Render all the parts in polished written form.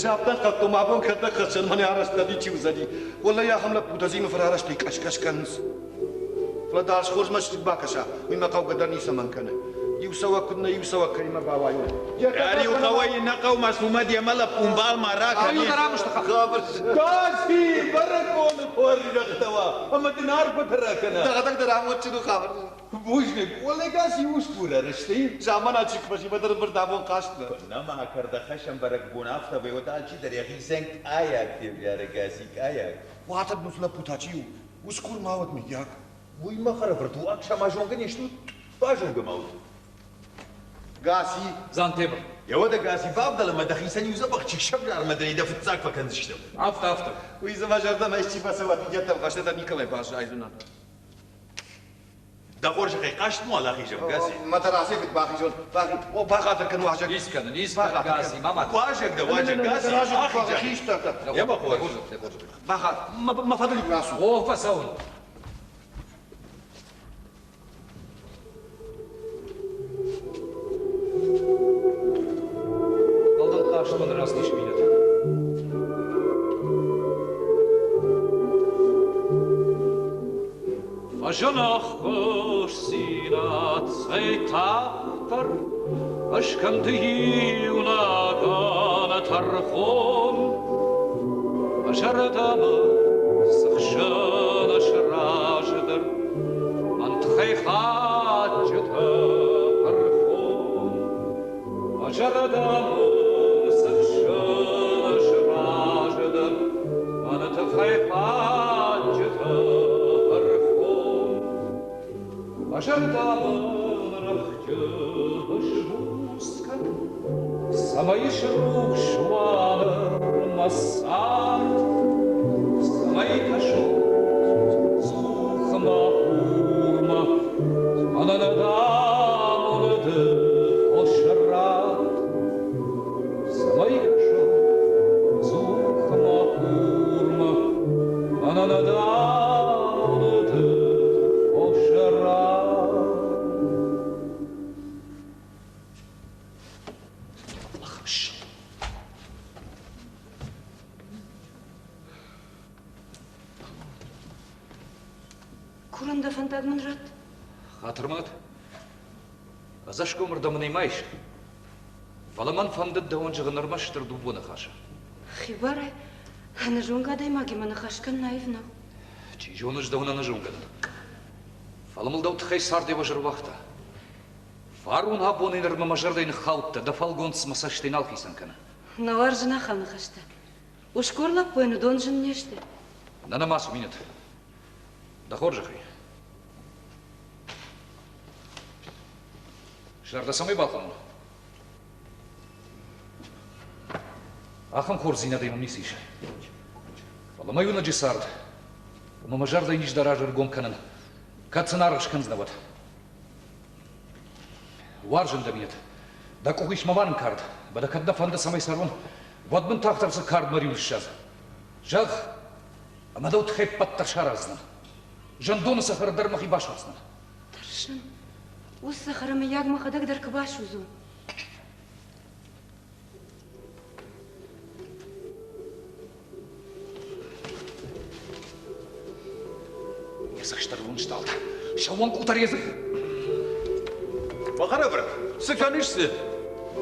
Ӕз афтӕ ӕнхъӕлдтон, мӕ бон кӕд нӕ хӕссӕн, мӕнӕ арӕзт ничи уыдзӕни. Уӕллӕй, ахӕм лӕппутӕ зимы фырарӕзтӕй къӕс-къӕс кӕнынц. Фӕлӕ дӕ хорз мӕсыг бакӕса, уый мӕ хъӕугӕ дӕр ницӕмӕн кӕны. Иу цӕуӕг куыд нӕ, иу цӕуӕг кӕимӕ бауайон. Ӕриу хъӕуӕй иннӕ хъӕумӕ цумӕд йемӕ лӕппунбӕл ма ракӕни. Гаси, бӕрӕгбоны хорзӕхтӕ уа, ӕмӕ дын арфӕтӕ ракӕна. Дӕхӕдӕг дӕр амондджын у хабар. Бузныг, уӕлӕгас усгур ӕрысты. Замана чи куы фӕсивӕд ӕрӕмбырд абон хъазтмӕ. Нӕма кӕрдӕхӕссӕн бӕрӕгбон афтӕ уӕд алчидӕр йӕхицӕн къайаг февзӕры Гаси, къайаг. Уатӕг мусы лӕппу та чи у? Усгур ма уӕд, мыййаг? Уый мӕ хӕрӕфырт у, акса зонгӕ не стут? Базонгӕ ма ут. Гаси. Дзантемыр. Еуӕдӕ Гаси бавдӕл ӕмӕ дӕхицӕн иу дзӕбӕх чи сӕвзар ӕмӕ дын ӕй дӕ фыццаг фӕкӕндзыстӕм. Афтӕ, афтӕ. Уый дзы мӕ зӕрдӕмӕ исчи фӕцӕуӕд, идӕттӕм фӕстӕдӕр никӕмӕй баззайдзынӕн. Дӕ хорзӕхӕй хъазт ма уӕлахизӕм, Гази. Мӕ тӕрасӕй куыд бахизон? О, бахатыр кӕн, уазӕг. Ис кӕнын, ис кӕнын, Гази, ма мӕ. Уазӕг дӕ, уазӕг, Гази, ахизӕм. Йӕ хорз. Бахат, мӕ фӕдыл рацу. О, фӕцӕуын. Алдан хъазтмӕ рацыдис Минӕт. Фӕзынӕххуысдзинад цӕй тагъддӕр, Ӕскӕнды иунӕг ӕнӕтӕрхон. Мӕ зӕрдӕмӕ цы хсӕн ӕсраздӕр, Мӕн тыххӕй хатджытӕ ӕрхон. Мӕ зӕрдӕмӕ цы хсӕн ӕсраздӕр, Мӕн тыххӕй хатджытӕ ӕрхон. Мӕ зӕрдӕмӕ рӕхджы сбуц кӕн, Цӕмӕй срухс уа мӕ цард, Цӕмӕй кӕсон цъухмӕ хурмӕ, Мӕнӕн дӕ фосрад. Цӕмӕй кӕсон цъухмӕ хурмӕ, Мӕнӕн дӕ фосрад. Курын дӕ фӕндаг мын ратт. Хатыр мад. Ӕдзӕсгомырдӕм ын ма ис. Фӕлӕ мӕн фӕндыд дӕуӕн зӕгъын ӕрмӕстдӕр дыууӕ ныхасы. Хибарӕй, ӕнӕзонгӕ адӕймагимӕ ныхас кӕнын аив нӕу. Чи зоны, ӕз дӕуӕн ӕнӕзонгӕ дӕн. Фӕлӕ мыл дӕу тыххӕй цард йӕ уӕз ӕруагъта. Фарон абонӕй нырмӕ мӕ зӕрдӕйы ныххаудта, дӕ фӕлгонц мӕ цӕстӕй нал хицӕн кӕны. Нӕ уарзын ахӕм ныхӕстӕ. Усгур лӕппуйӕн уыдон зын не сты. Нӕ нӕма цы Минӕт. Дӕ хорзӕхӕй. Зӕрдӕ цӕмӕй балхӕнон? Ахӕм хорздзинадӕй мӕм ницы ис. Фӕлӕ мӕ иунӕджы цард ӕмӕ мӕ зӕрдӕйы низ дӕ разы ӕргом кӕнын, кӕд сын аргъ скӕндзынӕ, уӕд. Уарзын дӕ, Минӕт. Дӕ къух ис мӕ марын кард, ӕмӕ дӕ кӕд нӕ фӕнды, цӕмӕй цӕрон, уӕд мын тагъддӕр цы кард мӕ риуы ныссадз. Зӕгъ, ӕмӕ дӕу тыххӕй ӕппӕт дӕр сараздзынӕн. Зӕндоны цӕхӕры дӕр мӕхи басудздзынӕн. Тӕрсын, уыцы цӕхӕры мыййаг мӕхӕдӕг дӕр куы басудзон. Йӕ цӕстӕр уын сталта. Сӕууон къутӕр йӕ дзых. Бахӕрӕвӕрд, цы кӕныс цы?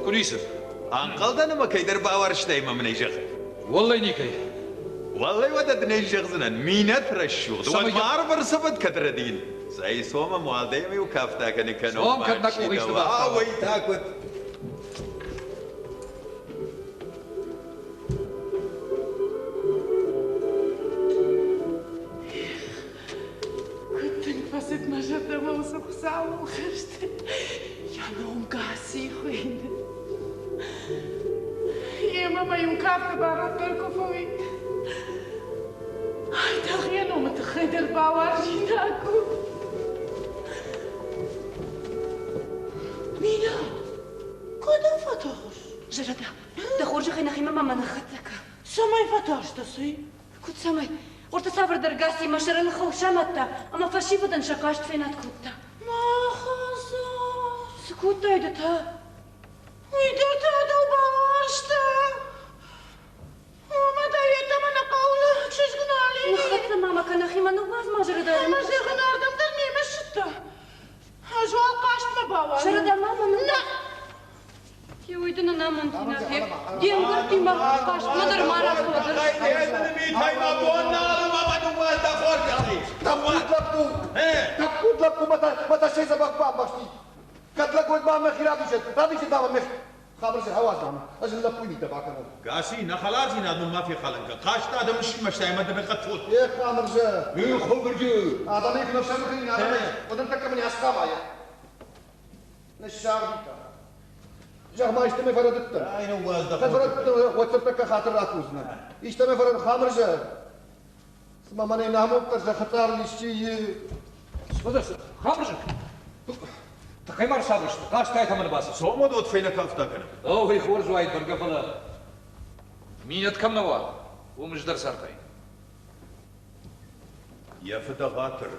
Куы ницы. Ӕнхъӕлдӕн ӕмӕ кӕйдӕр бауарзтай ӕмӕ мын ӕй зӕгъ. Уӕллӕй никӕй. Уӕллӕй уӕдӕ дын ӕй зӕгъдзынӕн, Минӕт рӕсугъд, уӕд ма арвӕрцӕвӕд кӕд рӕдийын. Цӕй, цом ӕм уӕлдай ӕмӕ-иу кафт акӕны кӕнон. Цом, кӕд нӕ къухы исты бафтауа. Уый та куыд? Куыд тынг фӕцыд мӕ зӕрдӕмӕ уыцы Хуыцауыл хӕст. Йӕ ном Гаси хуыйны. Йемӕ мӕ иу кафты барон дӕр куы фӕуид. Айдагъ йӕ номы тыххӕй дӕр бауарзинаг у. Мина, кӕдӕм фӕтӕхыс? Зӕрӕда, дӕ хорзӕхӕй нӕхимӕ ма мӕ ныххӕццӕ кӕ. Цӕмӕй фӕтарстӕ, цый? Куыд цӕмӕй? Уӕртӕ цавӕрдӕр Гаси мӕ сӕрыл хыл самадта ӕмӕ фӕсивӕдӕн сӕ хъазт фенад кодта. Мӕ хӕдзар! Цы кодтай ды та? Уый дӕр та дӕу бауарзта. Ныххӕццӕ ма мӕ кӕн нӕхимӕ, ныууадз ма зӕрдӕ. Ӕмӕ зӕгъын, ардӕм дӕр мемӕ ссыдтӕ. Ӕз уал хъазтмӕ бауайон. Зӕрдӕ ма мӕ ныууадз. Уый дын ӕнамонддзинад, де мгӕрттимӕ хъазтмӕ дӕр ма рацу. Тӕппуд лӕппу! Тӕппуд лӕппу, мӕ тӕссӕй дзӕбӕх бамбӕхсти. Кӕд лӕг уӕд ма мӕхи равдисӕд, равдисӕд ма мӕхи. Хабар ауадз мӕ, ӕз ын лӕппуйы митӕ бакӕнон. Гаси, нӕ хӕлардзинад мын ма фехалын кӕн. Хъазт адӕмы симӕстӕй ӕмӕ дӕ хъӕццул. Ех, Амырзӕ! Ех, Амырзӕ! Адӕмӕй куы ӕфсӕрмы кӕнин, адӕмӕй, уӕд ӕртӕккӕ мын асхъамайа. Ныссагъди та. Зӕгъ-ма, истӕмӕй фӕрӕдыдтӕн? Ай, ныууадз дӕ Кӕд фӕрӕдыдтӕн, уӕддӕр тӕккӕ хатыр ракурдзынӕн. Истӕмӕй фӕрӕдыд, Хамырзӕ! Цыма мӕнӕй намонддӕр зӕххы цъарыл исчи и. Хамырзӕ! Тыххӕй ма рцардысты, хъазтӕй та мын бацыд. Цомод уӕд фӕйнӕ кафт акӕнӕм. О, уый хорз уаид бӕргӕ, фӕлӕ Минӕт кӕм нӕ уа, уым ӕз дӕр сархайын. Йӕ фыд ӕгъатыр,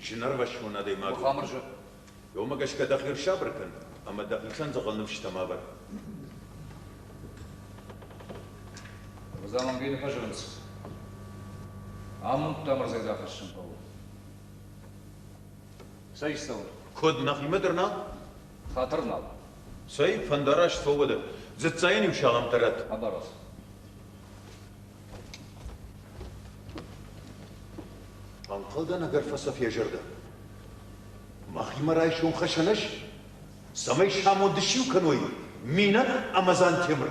зынӕрвӕссон адӕймаг у. Хамырзӕ. Уымӕ гӕсгӕ дӕхи ӕрсабыр кӕн ӕмӕ дӕхицӕн дзӕгъӕл ныфсытӕ ма вӕр. Замангӕй нӕ фӕзӕгъынц. Амонд дӕм ӕрдзӕй рахӕссын хъӕуы. Цӕй цӕуын? Куыд, нӕхимӕ дӕр нал? Хатыр нал. Цӕй, фӕндараст фӕуӕд. Дзыццайӕн-иу саламтӕ ратт. Абарос. Ӕнхъӕлдӕн ӕгӕр фӕцӕф йӕ зӕрдӕ. Махимӕ райсом хӕсӕн ис, цӕмӕй самонд ссиу кӕной Минӕт ӕмӕ Дзантемыр.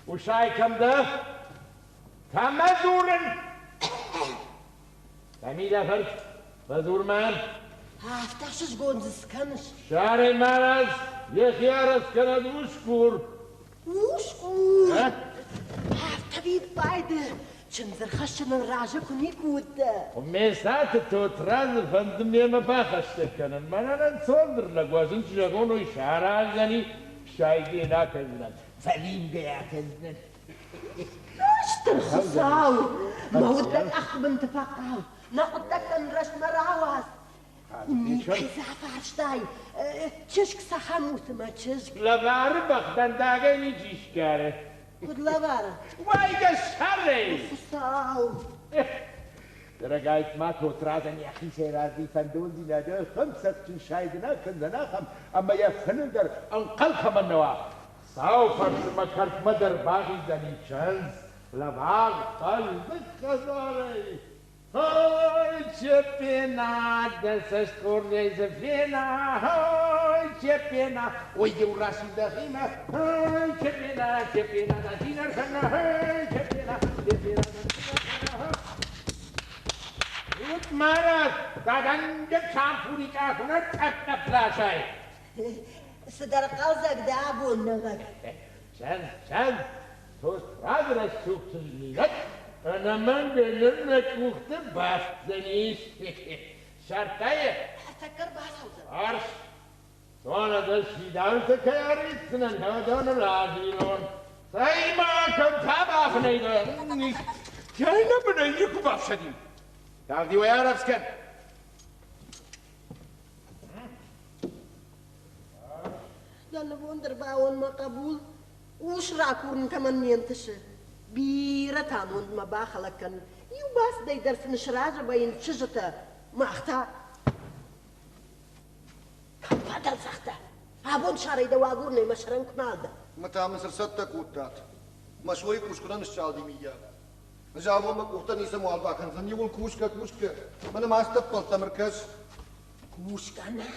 Усай кӕм дӕ? Кӕмӕ дзурын? Камилӕ фырт, фӕдзур мӕм. Афтӕ ӕхсызгон дзы скӕныс. Сӕрӕй марадз, йӕхи арӕзт кӕнӕд усгур. Усгур? Афтӕ виппайды чындз ӕрхӕссынӕн разы куы никуы уыдтӕ. Месаты Тотрадзы фӕнды мемӕ бахӕстӕг кӕнын. Мӕнӕн ӕнцондӕр лӕг уа, зын цы зӕгъон, уый сараздзӕни, сайгӕ нӕ акӕндзынӕн, фӕлимгӕ акӕндзынӕн. Стыр Хуыцау, мӕ уд дӕ къӕхтыбынты фӕхъау, нӕ хъуыддӕгтӕн рӕстмӕ рауадз. Никӕй дзы афарстай, чызг цахӕм у, цымӕ чызг? Лӕвары бӕх дӕндагӕй ничи сгары. Куыд лӕвары? Уайгӕ сӕрӕй! Хуыцау! Дорогайтма Тотрадзӕн йӕхицӕй разыйы фӕндондзинады ахӕм цӕхджын сайд нӕ кӕндзӕн ахӕм, ӕмӕ йӕ фыны дӕр ӕнхъӕл кӕмӕн нӕ уа. Сау фӕрсы мӕ кӕртмӕ дӕр бахиздзӕни чындз, лӕвар, хъӕздыг хӕдзарӕй. Ой, Чепена, дӕ цӕст хорзӕй цы фена, ой, Чепена, ой, иу рӕсугъд дӕхимӕ, ой, Чепена, Чепена, дӕ цин ӕркӕна, ой, Чепена, Чепена, дӕ цин ӕркӕна. Тут марат, дадӕнджы чампури къахуынӕ тъӕпп-тъӕпп ласай. Цыдӕр хъӕлдзӕг дӕ абон нӕ лӕг. Чӕн, чӕн, Тотрадз рӕсугъд чызг ӕнӕмӕнг ныр нӕ къухты бафтдзӕнис. Сӕртӕ йӕ. Ӕртӕккӕ рбацӕудзӕн. Арс, цуанӕттӕ сидӕнты кӕй арвитдзынӕн, уыдоны разилон. Цӕй-ма, кӕм та бафынӕй дӕн? Кӕй нӕ бынӕй никуы бафсӕдин. Тагъд-иу ӕй арӕвдз кӕн. Дӕ нывонд ӕрбауон, мӕ хъӕбул, ус ракурын кӕмӕн не нтысы. Бирӕтӕ амондмӕ бахӕлӕг кӕн. Иу бацыдӕй дӕр сын сразы вӕййынц чызджытӕ, мах та кӕм фӕдӕлдзӕхтӕ. Абон сарӕй дӕу агурынӕй мӕ сӕрӕн куы нал дӕ. Мӕ та мын цы рцӕттӕ кодтат? Мӕ сойы къус куы нӕ ныссалди, миййаг. Ӕз абон мӕ къухтӕ ницӕмуал бакӕндзӕн, иууыл кусгӕ, кусгӕ. Мӕнӕ ма ӕстӕппӕлттӕм ӕркӕс. Кусгӕ нӕ,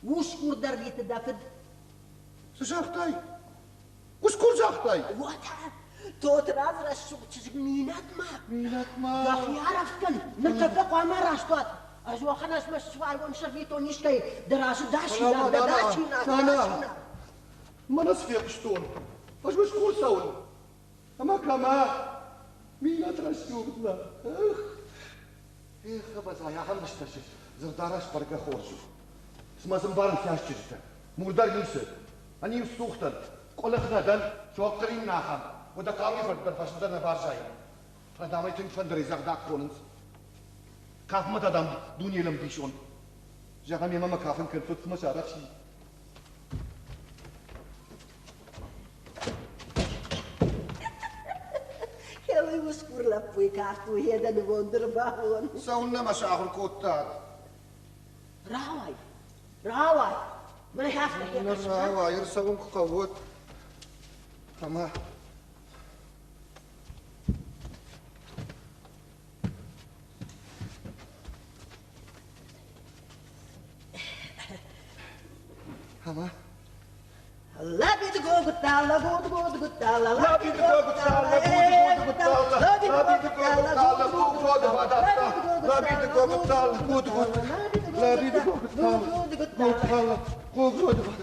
усгур дӕр риты дӕ фыд. Цы загътай? Усгур загътай? Уотӕ. Тотырадз рӕсугъд чызг Минӕтмӕ. Минӕтмӕ. Дӕхи арӕвдз кӕн, ныртӕккӕ хъуамӕ раст уат. Ӕз уӕхӕн ӕзмӕст суайон сӕрвитон искӕй, дӕ разы дасинаг, дӕ дасинаг, дасинаг. Мӕнӕ цы фехъуыстон, ӕз усгур цӕуын. Ӕмӕ кӕмӕ? Минӕт рӕсугъдмӕ. Эх, эх, ӕвӕдза, ахӕм рӕстӕджы дзырдарӕзт бӕргӕ хорз у. Цыма дзы ӕмбарынц йас чызджытӕ. Мур дӕр ницы. Ӕниу сцух дӕн. Къуылых нӕ дӕн, сохъхъырин нӕ ахӕм. Уӕдӕ хъӕуы фырт дӕр фӕстӕдӕр нӕ баззайы. Фӕлӕ дам ӕй тынг фӕндырӕй дзӕгъдӕг хонынц. Кафмӕ та, дам, дунейыл ӕмбисонд. Зӕгъӕм, йемӕ мӕ кафын кӕн, цуцмӕ сарӕхси. Хелый усгур лӕппуйы кафт у йе дӕ нывонд ӕрбауон. Цӕуылнӕ мӕ сахуыр кодтат? Рауай, рауай, мӕ афтӕ Ныр рауай, ӕрцӕуын куы хъӕуы, ӕмӕ Ӕмӕ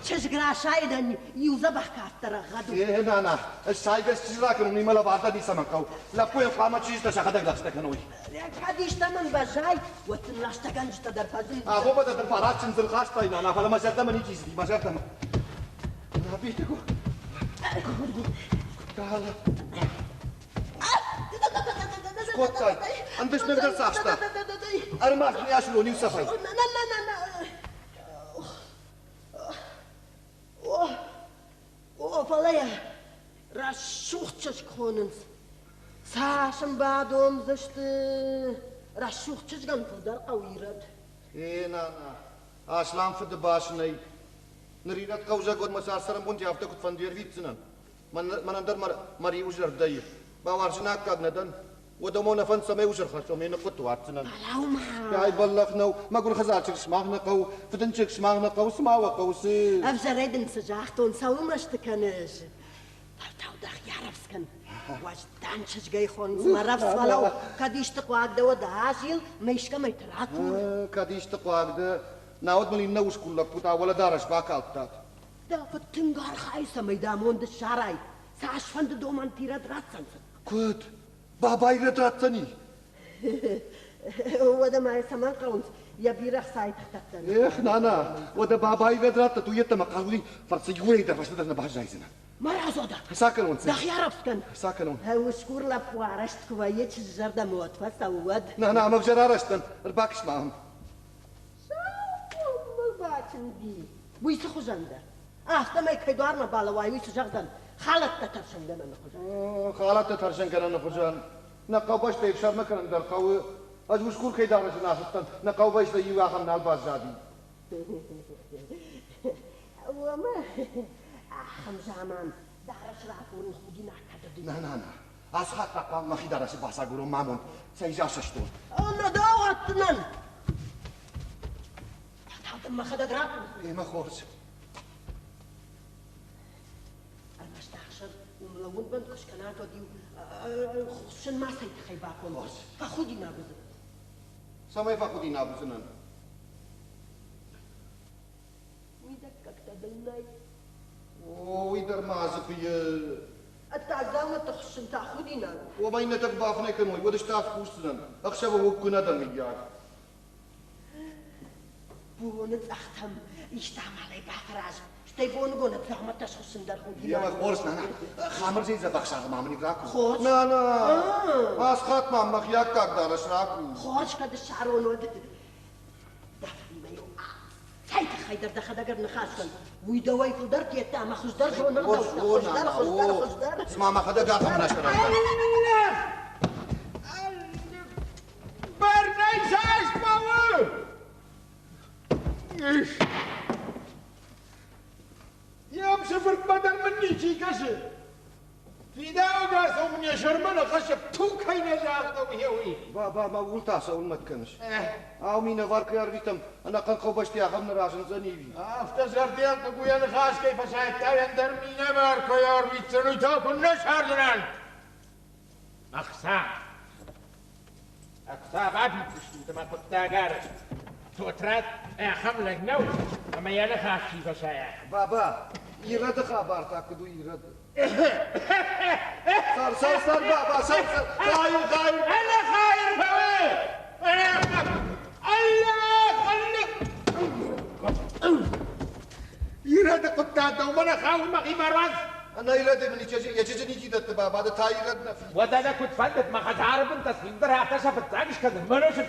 Чызг расайдӕн иу дзӕбӕх кафт ӕрӕгъӕд у. Е, нана, ӕз сайгӕ чызг ракӕнон, уый мӕ лӕвар дӕр ницӕмӕн хъӕуы. Лӕппуйӕн хъуамӕ чызджытӕ сӕхӕдӕг лӕгъстӕ кӕной. Кӕд истӕмӕн баззай, уӕд дын лӕгъстӕгӕнджытӕ дӕр фӕзындзӕн. Абон дӕр дын фарат чындзы рхастай, нана, фӕлӕ мӕ зӕрдӕмӕ ничи цыди, мӕ зӕрдӕмӕ. Скодтай, ӕндӕснӕг дӕр цахста. Ӕрмӕст не асылон иу цӕфӕй. О, фӕлӕ йӕ рӕсугъд чызг хонынц. Цас ын бадомдзысты, рӕсугъд чызгӕн фылдӕр хъӕуы ирӕд. Е, нана, аслам фыдыбӕс нӕй. Ныр ирӕд хъӕузӕгонмӕ сӕ цӕрӕнбонтӕ афтӕ куыд фӕнды ӕрвитдзынӕн. Мӕнӕн дӕр мӕ риуы зӕрдӕ и. Бауарзын аккаг нӕ дӕн. Уӕдӕ мо нӕ фӕнд цӕмӕй ус ӕрхӕссон, ме ныхъхъуытты уадздзынӕн. Ай бӕллӕх нӕу, мӕгуыр хӕдзарчыг сымах нӕ хъӕуы, фыдынчыг сымах нӕ хъӕуы, цы ма уӕ хъӕуы, цы? Ӕвзӕрӕй дын цы загътон, цӕуыл мӕсты кӕныс? Фӕлтау дӕхи арӕвдз кӕн. Уӕздан чызгӕй хонынц мӕ рӕвдз фӕлӕуу. Кӕд исты хъуаг дӕ, уӕд азил, мӕ искӕмӕйты ракур. Кӕд исты хъуаг дӕ, науӕд мын иннӕ усгур лӕппутӕ уӕлӕдарӕс бакалдтат. Дӕ фыд тынг архайы, цӕмӕй дӕ амонд ссарай. Цасфӕнды домӕнты ирӕд ратдзӕн фыд. Куыд? Баба ирӕд ратдзӕни? Уӕдӕ ма йӕ цӕмӕн хъӕуынц йӕ бирӕ хцайы тыхтӕттӕн? Эх, нана, уӕдӕ баба ирӕд раттӕд, уый йеддӕмӕ хъӕуы фӕрцы иуӕй дӕр фӕстӕдӕр нӕ баззайдзынӕ. Марадзодӕ! Ца кӕнон? Дӕхи арӕвдз кӕн. Ца кӕнон? Усгур лӕппу арӕзт куы вӕййы чызджы зӕрдӕмӕ, уӕд фӕцӕуы, уӕд. Нана, ӕм ӕвзӕр арӕзт дӕн. Ӕрбакӕс ма ам. Сау бачынди. Уый цы хуызӕн дӕ? Афтӕмӕй кӕй дуармӕ балӕууай, уый цы зӕгъдзӕн? Халӕттӕ тӕрсынгӕнӕны хуызӕн. Халӕттӕ тӕрсынгӕнӕны хуызӕн. Нӕ хъӕубӕстӕй ӕфсӕрмы кӕнын дӕр хъӕуы. Ӕз усгур кӕй дарӕсы нӕ ацыдтӕн, нӕ хъӕубӕстӕй иу ахӕм нал баззади. Уомӕ ахӕм заман дарӕс ракурын худинаг кӕд уыди? На, на, на. Ацы хатт та хъуамӕ мӕхи дарӕсы бацагурон мӕ амонд. Цӕй засӕстон. Нӕ дӕ ауадздзынӕн! Фӕлтау дын мӕхӕдӕг ракур. Эмӕ хорз. Ӕрмӕст ӕхсӕв уым лӕууынвӕнд куы скӕнат, уӕд-иу хуыссын ма цӕй тыххӕй баконд. Фӕхудинаг уыдзынӕн. Цӕмӕй фӕхудинаг уыдзынӕн? Мидӕггӕгтӕ дын нӕй. О, уый дӕр ма дзы куы Ӕддаг дзаумӕтты хуыссын та худинаг у. Уомӕ иннӕтӕ куы бафынӕй кӕной, уӕд ставд кусдзынӕн. Ӕхсӕвы уыг куы нӕ дӕн, мыййаг. Боны цъӕхтӕм исты амалӕй бафӕраз, стӕй боныгон ӕдзӕгъмӕттӕ схуыссын дӕр худинаг. Емӕ хорз, нана. Хамырзӕй дзӕбӕх сагъы ма мын ракур. Хорз. Нана, ацы хатт ма мӕхи аккаг дарӕс ракур. Хорз, кӕд ссарон, уӕд дӕ фыдимӕ-иу цӕй тыххӕй дӕр дӕхӕдӕг ӕрныхас кӕн. Уый дӕуӕй фылдӕр федта ӕмӕ хуыздӕр зоны ӕгъдӕуттӕ, хуыздӕр, хуыздӕр, хуыздӕр. Цыма мӕхӕдӕг ахӕм нӕ сарӕзтон. Бӕрнӕй цас хъӕуы? Йе мсыфыртмӕ дӕр мын ничи кӕсы. Фидаугӕ мын йӕ сӕрмӕ нӕ хӕссы, ту кӕй нӕ загъта, уый. Баба, мӕ ууыл та цӕуыл мӕт кӕныс? Ау, минӕвар кӕй ӕрвитӕм, ӕнӕхъӕн хъӕубӕсты ахӕм нӕ разындзӕни ӕви? Афтӕ зӕрдиаг хъугуйӕ ныхас кӕй фӕсайдта, ӕндӕр минӕвар кӕй ӕрвитдзӕн, уый та куыннӕ сардзынӕн? Ӕхца! Ӕхца бафиддзыстут ӕмӕ хъуыддаг арӕзт. Тотрат ахӕм лӕг нӕу, ӕмӕ йӕ ныхас чи фӕсайа. Баба, ирӕды хабар та куыд у ирӕды? Сар, сар, сар, баба, сар, сар, хайыр, хайыр. Ӕнӕ хайыр фӕуы! Аллах, Аллах! Ирӕды хъуыддаг дӕумӕ нӕ хауы, мӕхимӕ руадз. Ӕнӕ ирӕды мын йӕ чызджы ничи дӕтты, баба, ды та ирӕд нӕ фидыс. Уӕдӕ дӕ куыд фӕндыд, мӕ хӕдзары бынтӕ цин дӕр афтӕ сӕ фыццаг скӕнын, мӕнӕ сыф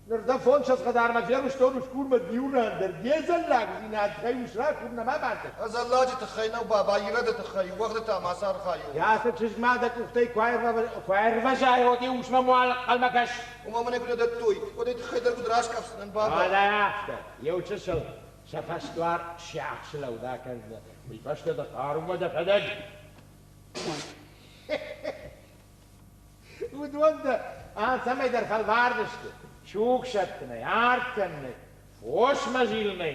Ныр дӕ фондссӕдз хӕдзармӕ фервыстон усгурмӕ иу ран дӕр де дзӕллагдзинад кӕй ус ракур нӕма бантыст. Ӕдзӕлладжы тыххӕй нӕу, баба, ирӕды тыххӕй, уӕгъды та ма цы архайон. Ацы чызг ма дӕ къухтӕй куы аирвӕзай, уӕд иу усмӕ ӕнхъӕлмӕ кӕс. Ома мын ӕй куы нӕ дӕттой, уӕд ӕй тыххӕй дӕр куыд раскъӕфдзынӕн, баба? Уӕдӕ афтӕ, иу чысыл сӕ фӕсдуар сиахсы лӕуд акӕндзынӕ, уый фӕстӕ дӕ хъарумӕ дӕхӕдӕг. Уыдон дӕ алцӕмӕй дӕр фӕлвардысты, суг сӕттынӕй, арт кӕнынӕй, фосмӕ зилынӕй.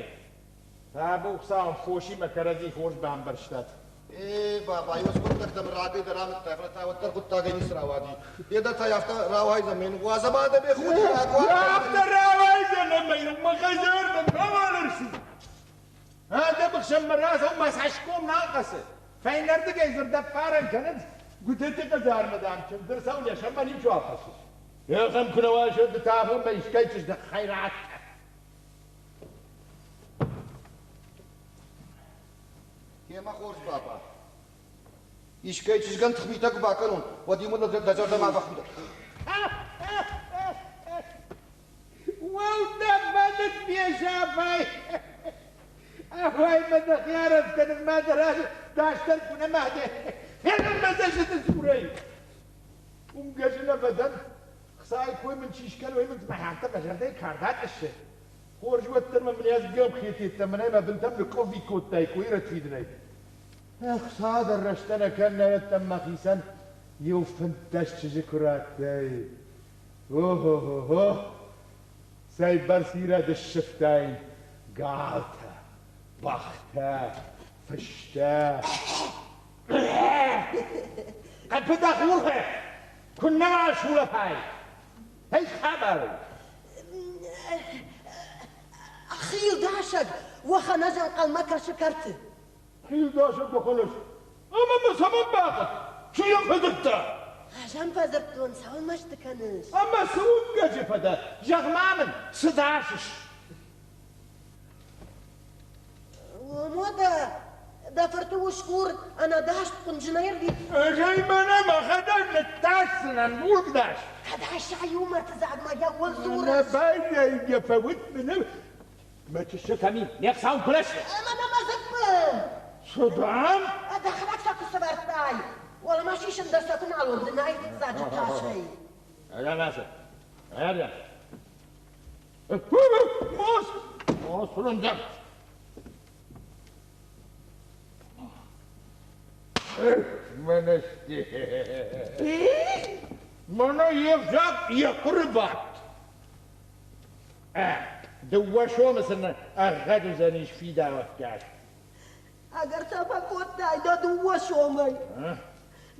Табу Хуыцауӕн, фосимӕ кӕрӕдзи хорз бамбӕрстат. Э, баба, иу хъуыддӕгтӕм рагӕй дӕр амыдтай, фӕлӕ та уӕддӕр хъуыддагӕй ницы рауади. Йе дӕр та афтӕ рауайдзӕн, мӕн уадз ӕмӕ дӕ ме худинаг уа. Афтӕ рауайдзӕн ӕмӕ йыл мӕ хӕдзармӕ мауал ӕрцыд. Адӕмы хсӕнмӕ рацӕуын мӕ цӕсгом нал хъӕцы. Фӕйнӕрдыгӕй дзырдӕппарӕн кӕнынц, Гуытыты хӕдзармӕ, дам, чындз ӕрцӕуын йӕ сӕрмӕ ничиуал хӕссы. Ахӕм куы нӕ уа, ды та афонмӕ искӕй чызджы хӕйрӕг. Темӕ хорз, баба. Искӕй чызгӕн тыхмитӕ куы бакӕнон, уӕд-иу мын дӕ зӕрдӕ ма бахудӕд. Уӕлдӕф мӕнӕн фесафай! Ахуай мӕ дӕхи арӕзт кӕнынмӕ дӕ разы дастӕн куы нӕма дӕ. Фенын мӕ цӕстыты цурӕй! Уымгӕ нӕ фӕдӕн, хцайы кой мын чи скӕны, уый мын цыма афтӕ мӕ зӕрдӕйы кард атъыссы. Хорз уӕддӕр мӕ мын ӕз гӕмхететтӕ мӕнӕй мӕ бынтӕм ныкъкъуыввик кодтай койрӕтфидынӕй. Ӕхца дӕр рӕстӕ нӕ кӕн, мӕхицӕн иу 15 чызджы куы радтай. О-хо-хо-хо! Цӕйбӕрц ирӕд ссывтаин галтӕ, бӕхтӕ, фыстӕ. Къӕппытӕ хурхы куыннӕ уал сулӕфай! Ӕй хабар у! Хилдасӕг уӕхӕн ӕз ӕнхъӕлмӕ кӕсы кӕрты. Хилдасӕг уӕхӕн Ӕмӕ мӕ цӕмӕн бахъуыд? Чи йӕм фӕдзырдта? Ӕз ӕм фӕдзырдтон, цӕуыл мӕсты кӕныс? Ӕмӕ цы уынгӕджы фӕдӕ? Зӕгъ-ма мын, цы дасыс? Уӕдӕ дӕ фырты усгур ӕнӕдаст хъуынджынӕй ӕрвит. Ӕз ӕй мӕнӕ мӕхӕдӕг ныттасдзынӕн, мургдаст. Кӕд айса иу мӕрддзагмӕ йӕ уӕлдзурыс? Нӕ байзайгӕ фӕуыд мын Мӕ чысыл кӕм и? Ме хцау куы Ӕмӕ нӕ мӕ дзыппы! Цы дам? Дӕхӕдӕг сӕ куы сӕвӕрдтай! Уӕлӕмӕ сисын дӕр сӕ куы нал уӕндынай фыццаджы тасӕй. Ӕрӕмӕсы. Ӕрӕ. Мос! Мос фырындӕг! Мӕнӕ сте. Мӕнӕ йе взаг йӕ хъуыры бадт. Дыууӕ сомы сын ӕгъгъӕд уыдзӕнис фидауӕггаг. Ӕгӕр та фӕкодтай дӕ дыууӕ сомӕй.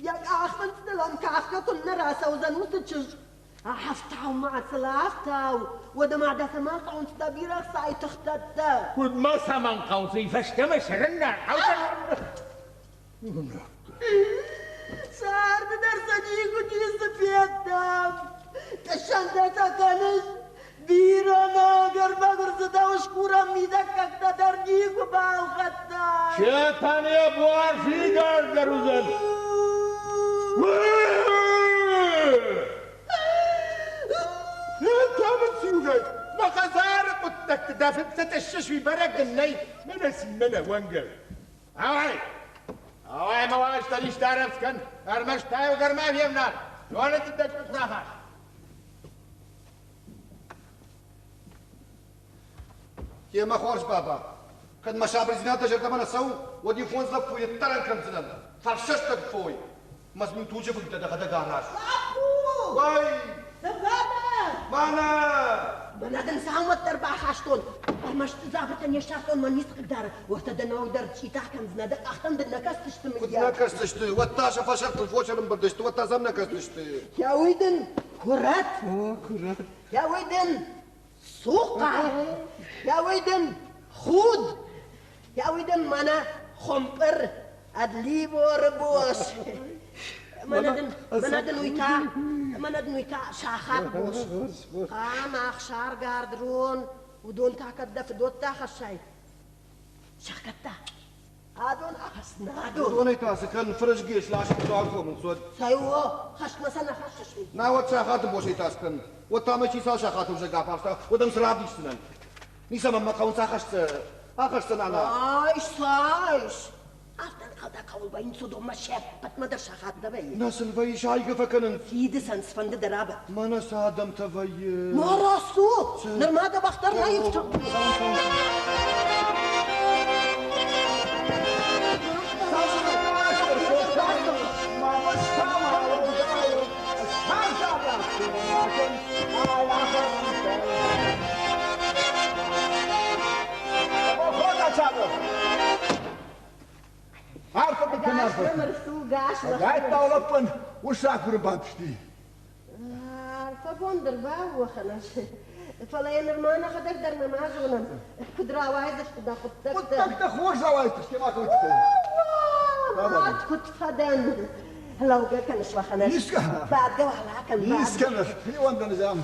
Йӕ къахфындзтыл ӕм кафгӕ куыннӕ рацӕудзӕн уыцы чызг. Афтау ма сыл, афтау! Уӕдӕ ма дӕ цӕмӕн хъӕуынц дӕ бирӕ хцайы тыхтӕттӕ? Куыд мӕ цӕмӕн хъӕуынц, уый фӕстӕмӕ цӕрын нӕ хъӕудзӕн. Царды дӕр сӕ никуы ницы федтам. Тъыссӕнтӕ сӕ кӕныс. Бирӕ нӕ ӕгӕр-мӕгуыр дзы дӕу скурӕм мидӕггӕгтӕ дӕр никуы балхӕдтай. Четӕн йӕ буар фидардӕр уыдзӕн. Федтам ын циугай. Мӕ хӕдзары хъуыддӕгты дӕ фыдтӕ тъыссыс, уый бӕрӕг дын нӕй. Мӕнӕ цин, мӕнӕ уӕнгӕл. Ауай! Ауай ӕмӕ уазтӕн исты арӕвдз кӕн, ӕрмӕст та-иу гӕрмӕ февнал, доны дын дӕ къух рахас. Темӕ хорз, баба. Кӕд мӕ сабырдзинад дӕ зӕрдӕмӕ нӕ цӕуы, уӕд иу фондз лӕппуйы ныддӕрӕн кӕндзынӕн. Фӕрсӕстӕг фой. Мӕ мын туджы фынгтӕ дӕхӕдӕг араз. Лӕппу! Уай! Цы фӕдӕ? Мӕнӕ! Мӕнӕ дын цалмӕт дӕр бахастон. Ӕрмӕст дзабыртӕ не ссардтон, мӕн ницы хъыгдары. Уӕртӕ дӕ нау дӕр цъитӕ кӕндзынӕ, дӕ къӕхтӕм дын нӕ кӕсдзысты, Куыд нӕ кӕсдзысты, уӕд та сӕ фӕсӕртыл фос ӕрӕмбырд сты, уӕд та сӕм нӕ кӕсдзысты. Йӕ уый дын куырӕт. О, куырӕт. Йӕ уый дын цухъа. Йӕ уый дын худ. Йӕ уый дын мӕнӕ хуымпъыр ӕд ливоры бос. Мӕнӕ дын, мӕнӕ дын уый та, мӕнӕ дын уый та сахат бос. Хъам, ӕхсаргард, рон, уыдон та кӕд дӕ фыдодтӕ хӕссай. Сӕхгӕдта. Адон ахӕсс, нӕ адон. Уыдонӕй та цы кӕн, фырызгӕ сласып куы акомынц, уӕд. Цӕй о, хӕстмӕ сӕ нӕ хӕссыс уый. Науӕд сахаты босӕй та скӕн. Уӕд та мӕ чи цал сахаты узӕг афарста, уӕд ӕм цы равдисдзынӕн? Ницӕмӕн мӕ хъӕуынц ахӕсдзӕ, ахӕсдзӕ нана. Айс, айс! Афтӕ ӕнхъӕл дӕ кӕуыл вӕййынц, уыдонмӕ се ппӕтмӕ дӕр сахат нӕ вӕййы. Нӕ сын вӕййы, сайгӕ фӕкӕнынц. Фидыцӕн цыфӕнды дӕр абадт. Мӕнӕ цы адӕмтӕ вӕййы. Ма рацу! Нырма дӕ бӕх дӕр нӕ ивта. Гайттаулаппан усакуры бантысти. Арфӕгонд дӕр бауӕхӕнӕс. Фӕлӕ йӕ нырма нӕхӕдӕг дӕр нӕма зонӕм, куыд рауайдзысты дӕ хъуыддӕгтӕ. Хъуыддӕгтӕ хорз рауайдзысты, ма куыдтӕ. Мад куыд фӕдӕн. Лӕугӕ кӕныс уӕхӕнӕс. Бадгӕ уал акӕн. Искӕныс, хиондӕн зам.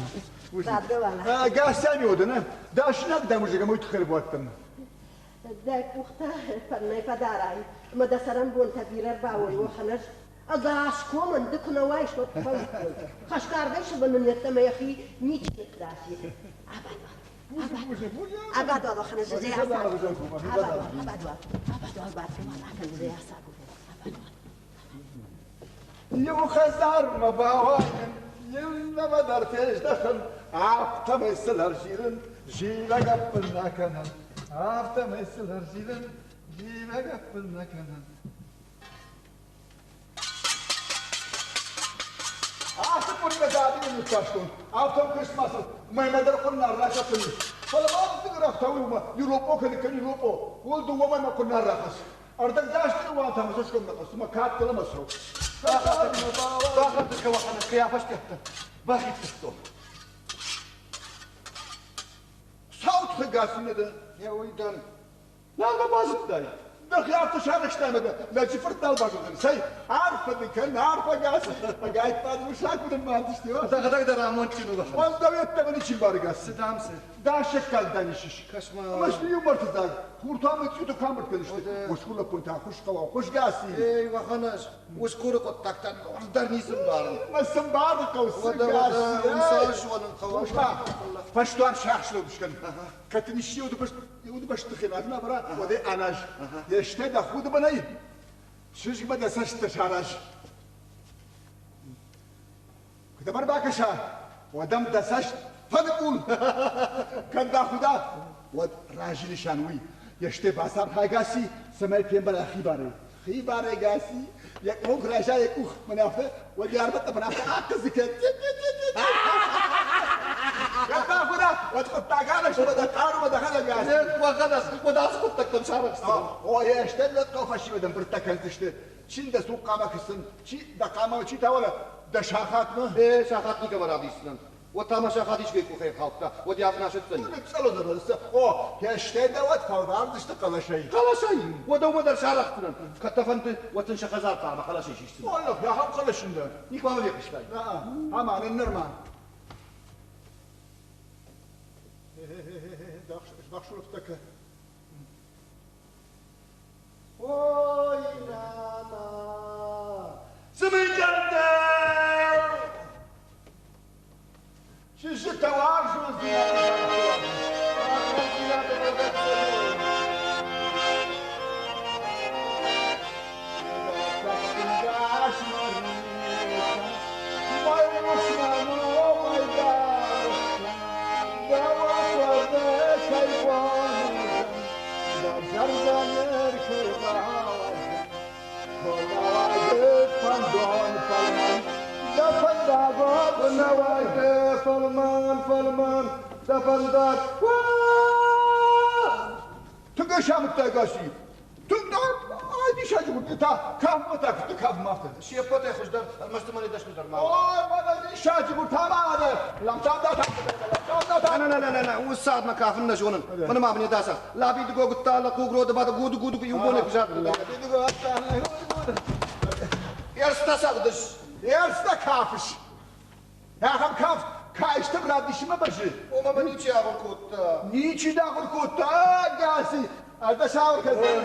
Бадгӕ уал. Гасӕн уыдына, дӕсынаг дӕм узыгӕм уый тыххӕй бадтӕн. Дӕ къухтӕ фӕрнӕй фӕдарай, ӕмӕ дӕ цӕрӕнбонтӕ бирӕ рбауой, уӕхӕнӕс. Ӕгас комӕн ды куы нӕ уаис, уӕд фӕуиккой. Хӕсгардӕй сывӕллон йеддӕмӕ йӕхи ничи ныддаси. Абад уал. Абад уал, уӕхӕнӕс, зӕй ацагу. Абад уал, абад уал, абад уал, бадгӕ уал акӕн, зӕй ацагу. Абад уал. Иу хӕдзармӕ бауайын, иннӕмӕ дӕр фездӕхын, афтӕмӕй сыл ӕрзилын, зилӕг ӕппын нӕ кӕнын. Афтӕмӕй сыл ӕрзилын, зилӕг ӕппын нӕ кӕнын. Ацы къуыримӕ дӕ ныццастон, афтӕ Christmas-ыл мӕймӕ дӕр хъуын рахӕцын. Фӕлӕ ма уыцы рӕфтауы уымӕ Европо кӕны кӕн Европо, уыл дыууӕ мӕймӕ хъуын рахӕсс. Ӕрдӕгдӕсты уатӕ мӕ цӕсгоммӕ хъуысы, мӕ кадтыл ӕмӕ цӕу. Бахатыр кӕуӕхӕнӕ кӕй афӕстиӕттӕ, бахидтыстон. Сау тыхы дӕ. Йӕ уый дӕн. Нал мӕ базыдтай. Дӕхи афтӕ сарӕзтай ӕмӕ дӕ лӕджы фырт нал базондзӕн. Цӕй, арфӕ дын кӕн, арфӕ гас, ӕгайтма дын усаг уыдын бантысти. Дӕхӕдӕг дӕр амондджын у. Уӕз дӕу йеддӕмӕ ничи мбары гас. Цы дам цы? Дӕсӕггаг дӕн исыс. Кӕс-ма. Ӕмӕ сты иу мӕртыдзаг. Хуртуамӕ цъиуты куы амбырд кӕнысты. Усгур лӕппутӕ хуыскъӕуа, хуысгӕси. Ей, уӕхӕнӕз, усгуры хъуыддӕгтӕн дӕр ницы мбарын. Мӕ цы мбарын хъӕуы, цы гӕси. Уым цас зонын хъӕуы. Фӕстуар сӕхсыл скӕн. Кӕд дын исчи удыбӕсты хиназмӕ бара, уӕд ӕй аназ. Йе стӕй дӕ худы бынӕй чызгмӕ дӕ цӕстытӕ сараз. Куы дӕм ӕрбакӕса, уӕд ӕм дӕ цӕст фӕныкъул. Кӕд дӕ худа, уӕд разы нысан уый. Йе стӕй бацархайгӕси, цӕмӕй фембӕла хибарӕй. Хибарӕй гӕси, йӕ къух райса йӕ къух, мӕнӕ афтӕ, уӕд йӕ армы тъӕпӕн афтӕ ахъызы кӕн. Кӕд дӕ худа, уӕд хъуыддаг арӕзт, уӕд хъару, дӕхӕдӕг гӕси. Уӕд ацы хъуыддӕгтӕм сарӕхстӕн. О, йе стӕй лӕг хъӕу фӕсивӕдӕн бырдтӕ кӕндзысты. Чи дӕ цухъхъамӕ кӕсын, чи дӕ хъама, чи та уӕлӕ дӕ сахатмӕ. Э, сахат никӕмӕ равдисдзынӕн. Уӕд та мӕ сахат искӕй къухӕй хаудта, уӕд йӕ афтӕ сыддзӕни. О, стӕй дӕ уӕд фӕлвардзысты хъӕлӕсӕй. Хъӕлӕсӕй? Уӕдӕ уымӕ дӕр сарӕхсдзынӕн. Кӕд дӕ фӕнды, уӕд сын сӕ хӕдзар хъармӕ хъӕлӕсӕй сисдзынӕн. Оллох, ахӕм хъӕлӕсын дӕ. Никуы ма фехъуыстай? Ама, нырма. Бахсулыхтӕ Ой, нана, цы мын кӕндӕ? Чызджытӕ уарзондзинады Фӕлмӕн, фӕлмӕн. дӕ фӕндаг. Тынг ӕй самыдтай, Гаси. Тынг ай диссаджы гуырдты та кафмӕ та куыдты кафмӕ афтӕ. Се ппӕтӕй хуыздӕр, ӕрмӕст мӕнӕй дӕсныдӕр ма. Ой, мӕнӕ диссаджы гуырд та ма дӕ. Ламтам да На на на на на уыцы цадмӕ кафын нӕ зонын. Мӕнӕ ма мын йӕ дасах. Лаби дыго гуыдта, лӕхъуг роды бада гуды гуды иу бонӕй куы загъта. Ерста цӕгъдыс. Ерста кафыс. Ахӕм кафт каистӕм равдисынмӕ бӕззы. Ома мӕ ничи ахуыр кодта. Ничи дӕ ахуыр кодта, Гаси. Ӕз дӕ сахуыр кӕндзӕн.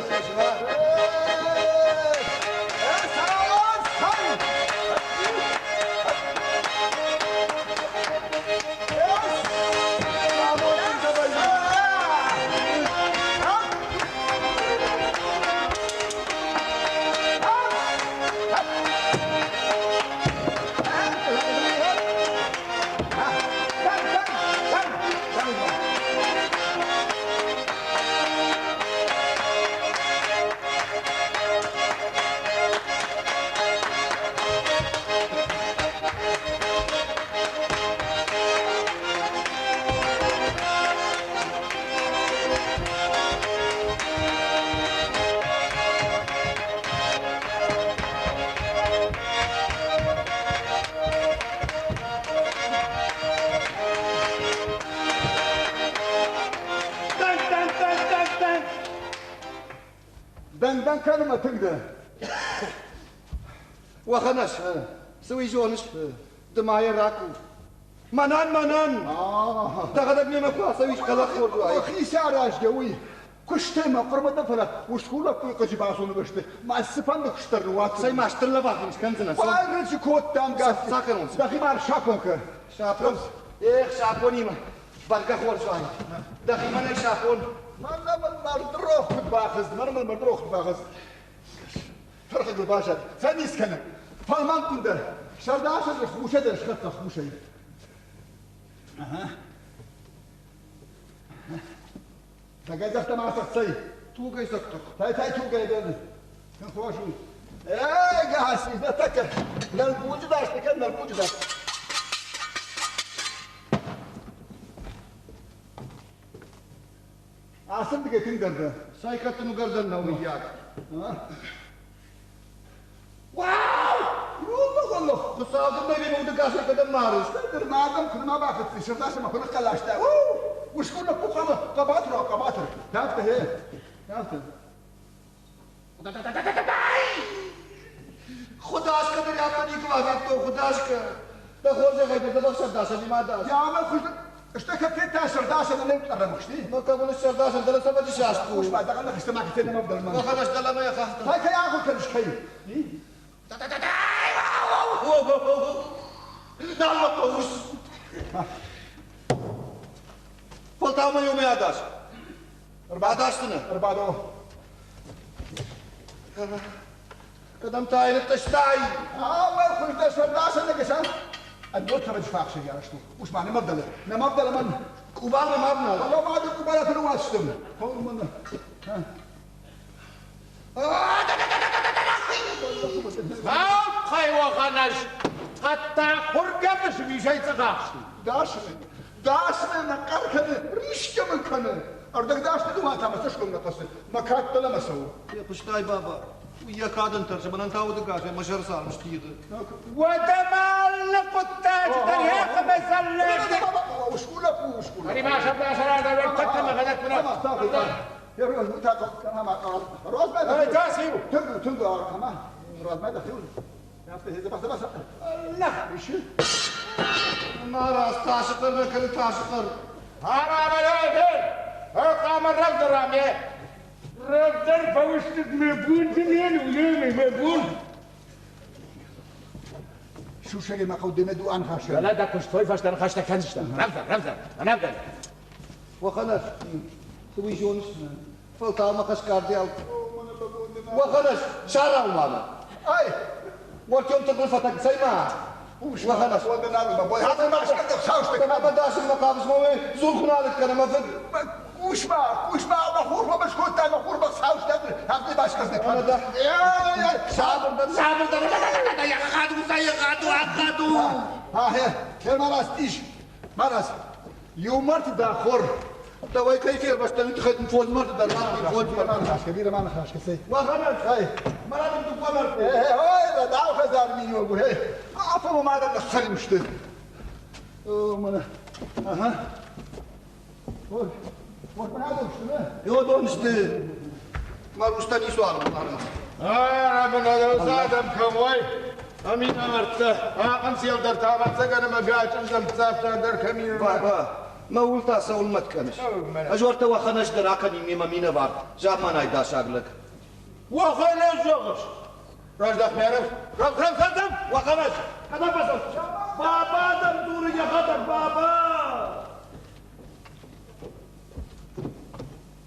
Дӕн-дӕн кӕны мӕ тынг дӕ. Уӕхӕнӕс, цы уый зоныс? Ды ма йӕ ракув. Мӕнӕн, мӕнӕн! Дӕхӕдӕг мемӕ куы ацӕуис, хъӕлӕкк хорз уаид. Хи аразгӕ уый. Куыстӕй мӕ хъуырмӕ дӕ, фӕлӕ усгур лӕппуйы хъыджы бацоны бӕсты ма цыфӕнды куыст дӕр ныууадздзынӕн. Цӕй ма стыр лӕвар дын скӕндзынӕн. Байрӕджы кодтам, Гаци. Цакӕнон. Дӕхи ма ӕрсапон кӕн. Сапон? Эх, сапонимӕ. Бӕргӕ хорз уаид. Дӕхимӕ нӕй сапон. Мӕнӕ мыл мӕрдырох куыд бахызт, мӕнӕ мыл мӕрдырох куыд бахызт. Фӕрхӕгыл баззад. Фӕниз кӕны. Фӕлмӕн къуындӕр. Сӕрдасӕны хусӕй дӕр схӕццӕ хусӕй. Тагӕй загъта ма цӕй. Тугӕй загъта. Тай тай тугӕй дӕн. Хорз у. Эй, Гаси, да так, нӕлбуджы дасты кӕн, нӕлбуджы дасты. Ацырдыгӕй тынгдӕр дӕ. Цӕй кӕд угӕрдӕн нӕу мыййаг. Уау! Уллах, Хуыцау дын мӕ уды гасӕй кӕдӕм марыс? Ныр ма адӕм куы нӕма бахӕццӕ, сырдасӕ мӕ куы ныхъхъӕлӕстӕ. Усгур лӕппу хъуамӕ хъӕбатыр уа, хъӕбатыр. Афтӕ, гъе. Афтӕ. Худаскӕ дӕр афтӕ никуы бафедтон, худаскӕ. Дӕ хорзӕхӕй дӕ дзӕбӕх сӕрдасӕни ма дас. Я ӕмӕ хуыздӕр Стӕй кӕд федта сӕрдасӕн ӕнӕ ӕрӕмыхсти? Мӕ кӕмӕн сӕрдасӕн дӕр цӕвӕджы саст у. Ус ма дӕгъӕл ныхӕстӕ ма кӕд нӕ ӕвдӕлмӕ. Махӕн дӕлӕмӕ йӕ хӕхтӕ. Тай кӕй ахуыр кӕныс кӕй? Нал мӕ хъус. Фӕлтау мӕ иумӕ адас. Ӕрбадасдзынӕ? Ӕрбадо. Кӕдӕм та йын ныттъыстай? Ӕмӕ хуыздӕр сӕрдасӕн нӕ Ӕндон цӕвӕджы фахсӕй арӕзт у. Ус ма нӕм ӕвдӕлы. Нӕм ӕвдӕлы мӕн. Къубалмӕ ма внал. Фӕлӕ ма ды къубалаты ныууадзтым. Хъӕуӕгъӕнӕз хъӕдтӕ хургӕмыс визӕй цъыгъахсти. Дасны, дасны нӕ хъӕр кӕны, рисгӕ мын кӕны. Ӕрдӕгдасны дуа та мӕ цӕсгом нӕ хъӕцы, мӕ кад дӕлӕмӕ цӕуы. Фехъуыстай, баба, уый йӕ кадӕн тӕрсы, мӕнӕн та удыгасӕй мӕ сӕр царм стигъы. Уӕдӕ ма алы хъуыддаджы дӕр йӕхимӕ зӕллӕг. Усгур лӕппу, усгур. Ма раз тасы хъӕр нӕ кӕны тасы хъӕр. Рӕвдӕр фӕуыстыд мӕ бунты мӕ бун. Сусӕгӕй ма хъӕу демӕ ду анхасӕ. Ла да куыстой фӕстӕ ныхӕстӕ кӕндзыстӕм. Рӕвдӕр, рӕвдӕр, рӕвдӕр. Уӕхӕнӕс, цы уый зоныс? Фӕлтау мӕ хӕсгардиау. Уӕхӕнӕс, сарау ма мӕ. Ай! Уартем тыгъыл фӕтӕг, цӕй ма! Уӕхӕнӕс. Мӕ дасын мӕ хъавыс мӕ уый дзул куы налыг кӕны мӕ фыд. Кусма, кусма, мӕ хурмӕ скодта, мӕ хурмӕ саустӕ, афтӕ баскӕсны. Сабырдӕр, сабырдӕр, ягъаду, ягъаду, ягъаду. А, хер, марас, тиш, марас. Иу мӕрдты дӕ хор. Дӕуӕй кӕй фервӕзтӕн, уый тыххӕй дын фондз мӕрдты дӕр радтой, фондз мӕрдты. Ма бирӕ ма ныхас кӕцӕй. Уӕхӕнӕг! Ай! Мӕнӕ дын дыууӕ мӕрдты. Ой, рӕдау хӕдзар миниуӕг у, эй! Афома ма дӕм ныххӕлиу сты. О, мӕнӕ. Ага. Ой, вот мӕнӕ адон сты, нӕ? Уыдон сты. Мӕ рустӕ ницуал ӕмбарынц. Адӕм кӕм уой, ӕминӕвӕрттӕ, ахъынцелдӕртӕ, ӕвӕццӕгӕн ӕмӕ гачъындзӕмдзӕфтӕ дӕр кӕм и. Баба, мӕ ул та цӕуыл мӕт кӕныс? Ӕз уӕртӕ уӕхӕн ӕз дӕр акӕнин мемӕ минӕвар, замманай дасаг лӕг. Уӕхӕн ӕз зӕгъыс? Раздах мӕ рӕвдз, рӕвдз, рӕвдз, рӕвдз, уӕхӕн ӕз! Кӕдӕм фӕцӕуыс? Баба дӕм дзуры йӕхӕдӕг, баба!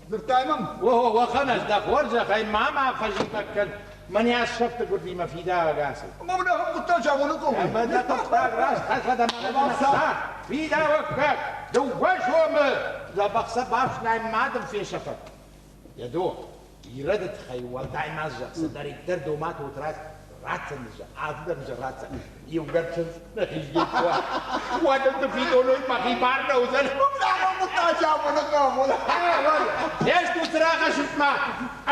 Дзырдтай мӕм? О, уӕхӕн ӕз дӕ хорзӕхӕй ма мӕ фӕзивӕг кӕн, мӕнӕ сӕфты гуырдимӕ фидауӕг ацыд. Ӕмӕ мын ахӕм хъуыддаджы амонын хъӕуы. Ӕмӕ дӕ хъуыддаг раст хӕсӕд ӕмӕ дӕ фидауӕггаг дыууӕ сомы дзӕбӕх сӕ бафснай ма дын фесӕфӕд. Едо, ирӕды тыххӕй уӕлдай ма зӕгъ, цыдӕриддӕр домат утрат ратдзӕн ӕздӕр ратдзӕн. Иугӕр чындз нӕхи уа, уӕд ын ды фидоной мӕхи бар нӕ уыдзӕн. Фестут цырагъӕсынтмӕ,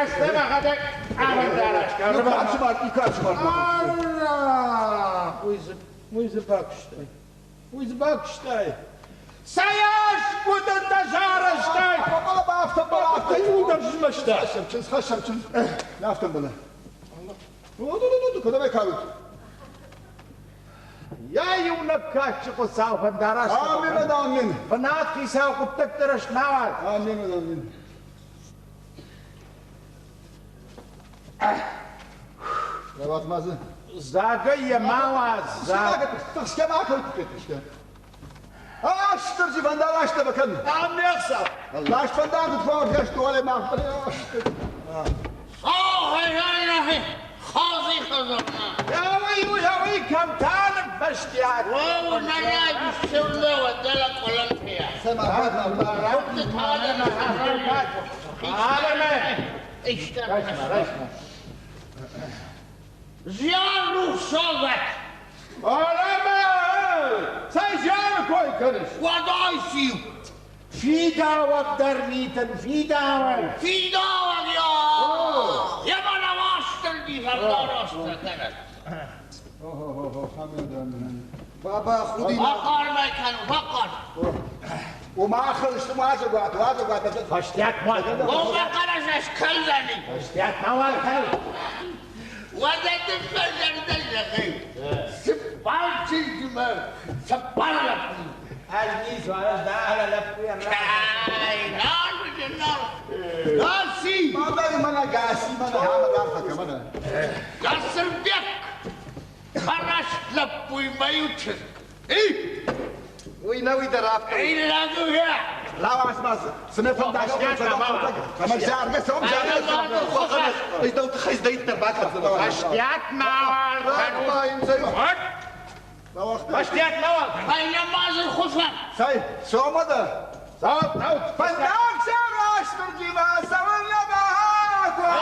ӕз дӕ мӕхӕдӕг ӕвӕндарӕг. Уый дзы бакуыстай. Уый дзы бакуыстай. Цӕйас гуыдынтӕ сарӕзтай! Афтӕ иуылдӕр сызмӕста. Чындз хӕссӕм, чындз. Афтӕ мбӕлы. Куыд ӕй калут? Йӕ иунӕг кадджы Хуыцау фӕндараст. Амин, амин. Бынат хицау хъуыддӕгты рӕстмӕ Амин, амин. Рауадз ма дзы. Загӕй йӕ ма уадз. Тыхсгӕ ма кӕн, тыхсгӕ. Астырджи фӕндаг астӕ бакӕн. Амӕхсӕв. Ласт фӕндаг куыд фӕуӕргӕст уӕле ма. Яуи, кӕм та ныффӕстиат? Зиан рухсагӕт! Алӕмӕ! Цӕй зианы кой кӕныс? Уӕдӕй циу? Фидауӕг дӕр митын, фидауӕг! Фидауӕг, я! Йӕ мӕнӕ Уастырджи фӕндараст кӕнӕд! Баба, худинаг. Бахъармӕ кӕн, бахъар! Уымӕ ахызт, уазӕгуат, уазӕгуат. Фӕстиат ма Уымӕ хъӕлӕс скӕндзӕни! Фӕстиат мауал кӕн! Уӕдӕ дын мӕ зӕрдӕ зӕгъы, цыппар чызджы цыппар лӕппуйы. Ӕз ницы, ӕз дӕ лӕппуйӕн Кӕй, нал уыди, нал. Гаси! Мӕнӕ, мӕнӕ, Гаси, мӕнӕ, мӕнӕ, арфӕ кӕ, мӕнӕ. Гасырбек! Фараст лӕппуйы мӕ иу чызг. Эй! Уый нӕ уый дӕр афтӕ. Эй, лӕгуйӕ! Лауас ма цымӕ фӕндаг ӕмӕ заргӕ цӕуӕм, заргӕ Уӕхӕнӕг, ӕз дӕу тыххӕй здӕйттӕ бакӕндзынӕн. Фӕстиат мауал кӕнут! Фӕстиат мауал! Фӕйнӕ ма дзы хуыфӕн! Цӕй, цомӕ дӕ! Цӕут, цӕут! Фӕндаг сӕ Уастырджимӕ цӕуылнӕ бахауа?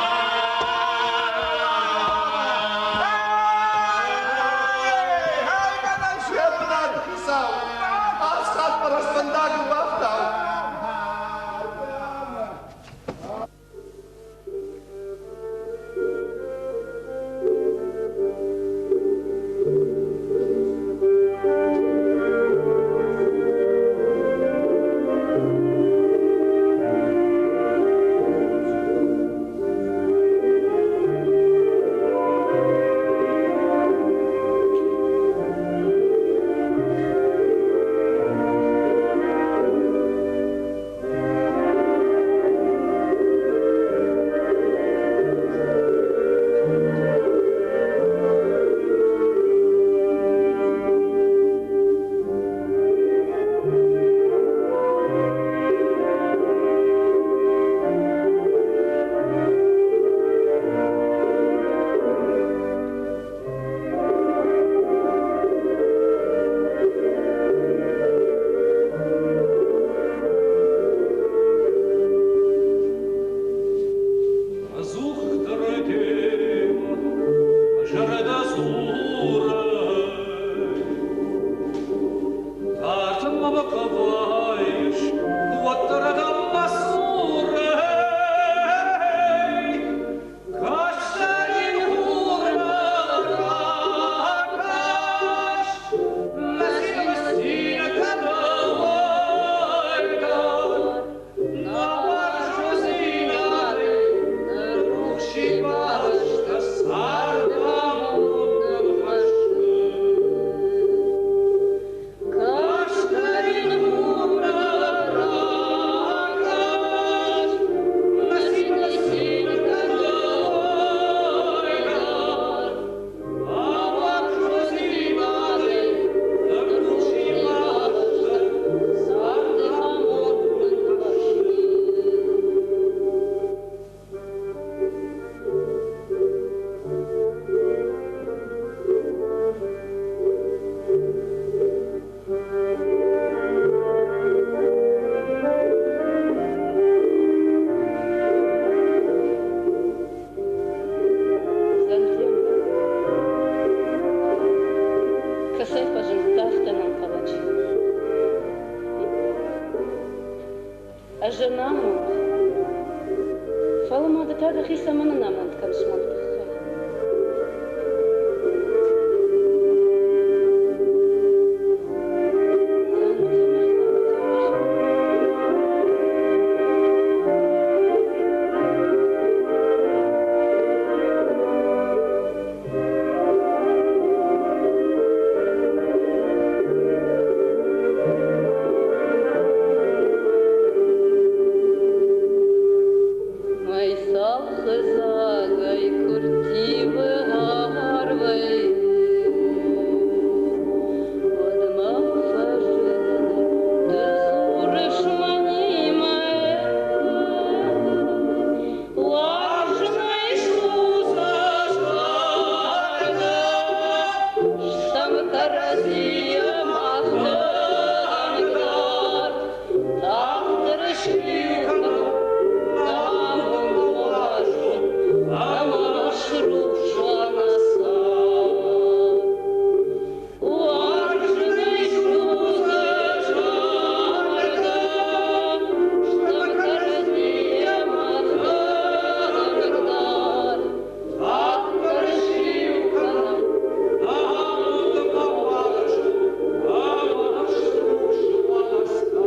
Хицау, ацы хатт мӕ рӕствӕндагыл бафтау. Ӕз ӕнамонд. Фӕлӕ ма ды та дӕхи цӕмӕн ӕнамонд кӕныс мӕн тыххӕй? Мӕй цалхы дзагӕй куы рттивы арвӕй, уӕд мӕм фӕзыны ды дзурыс мӕнимӕ. Уарзынӕй судза зӕрдӕ, стӕм кӕрӕдзийы мах тынгдӕр. Тагъддӕр сиу кӕнон, амонд уарзон, ӕмӕ срухс уа нӕ цард. Уарзынӕй судза зӕрдӕ, стӕм кӕрӕдзийы мах тынгдӕр. Тагъддӕр сиу кӕнӕм, амонд уарзон, ӕмӕ срухс уа нӕ цард.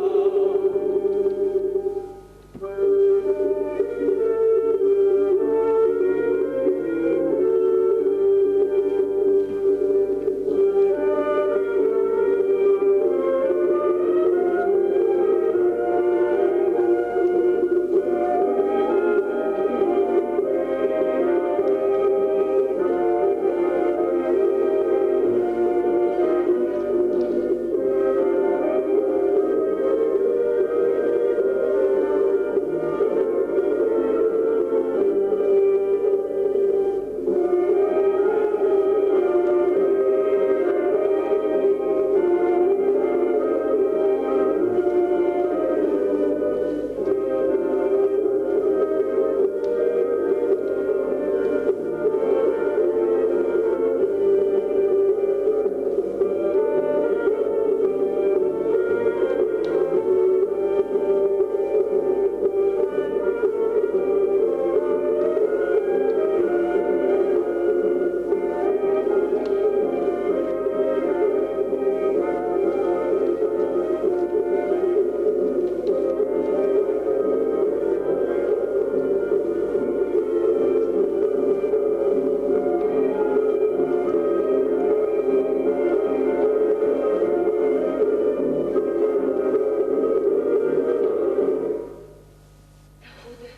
Тӕхуды,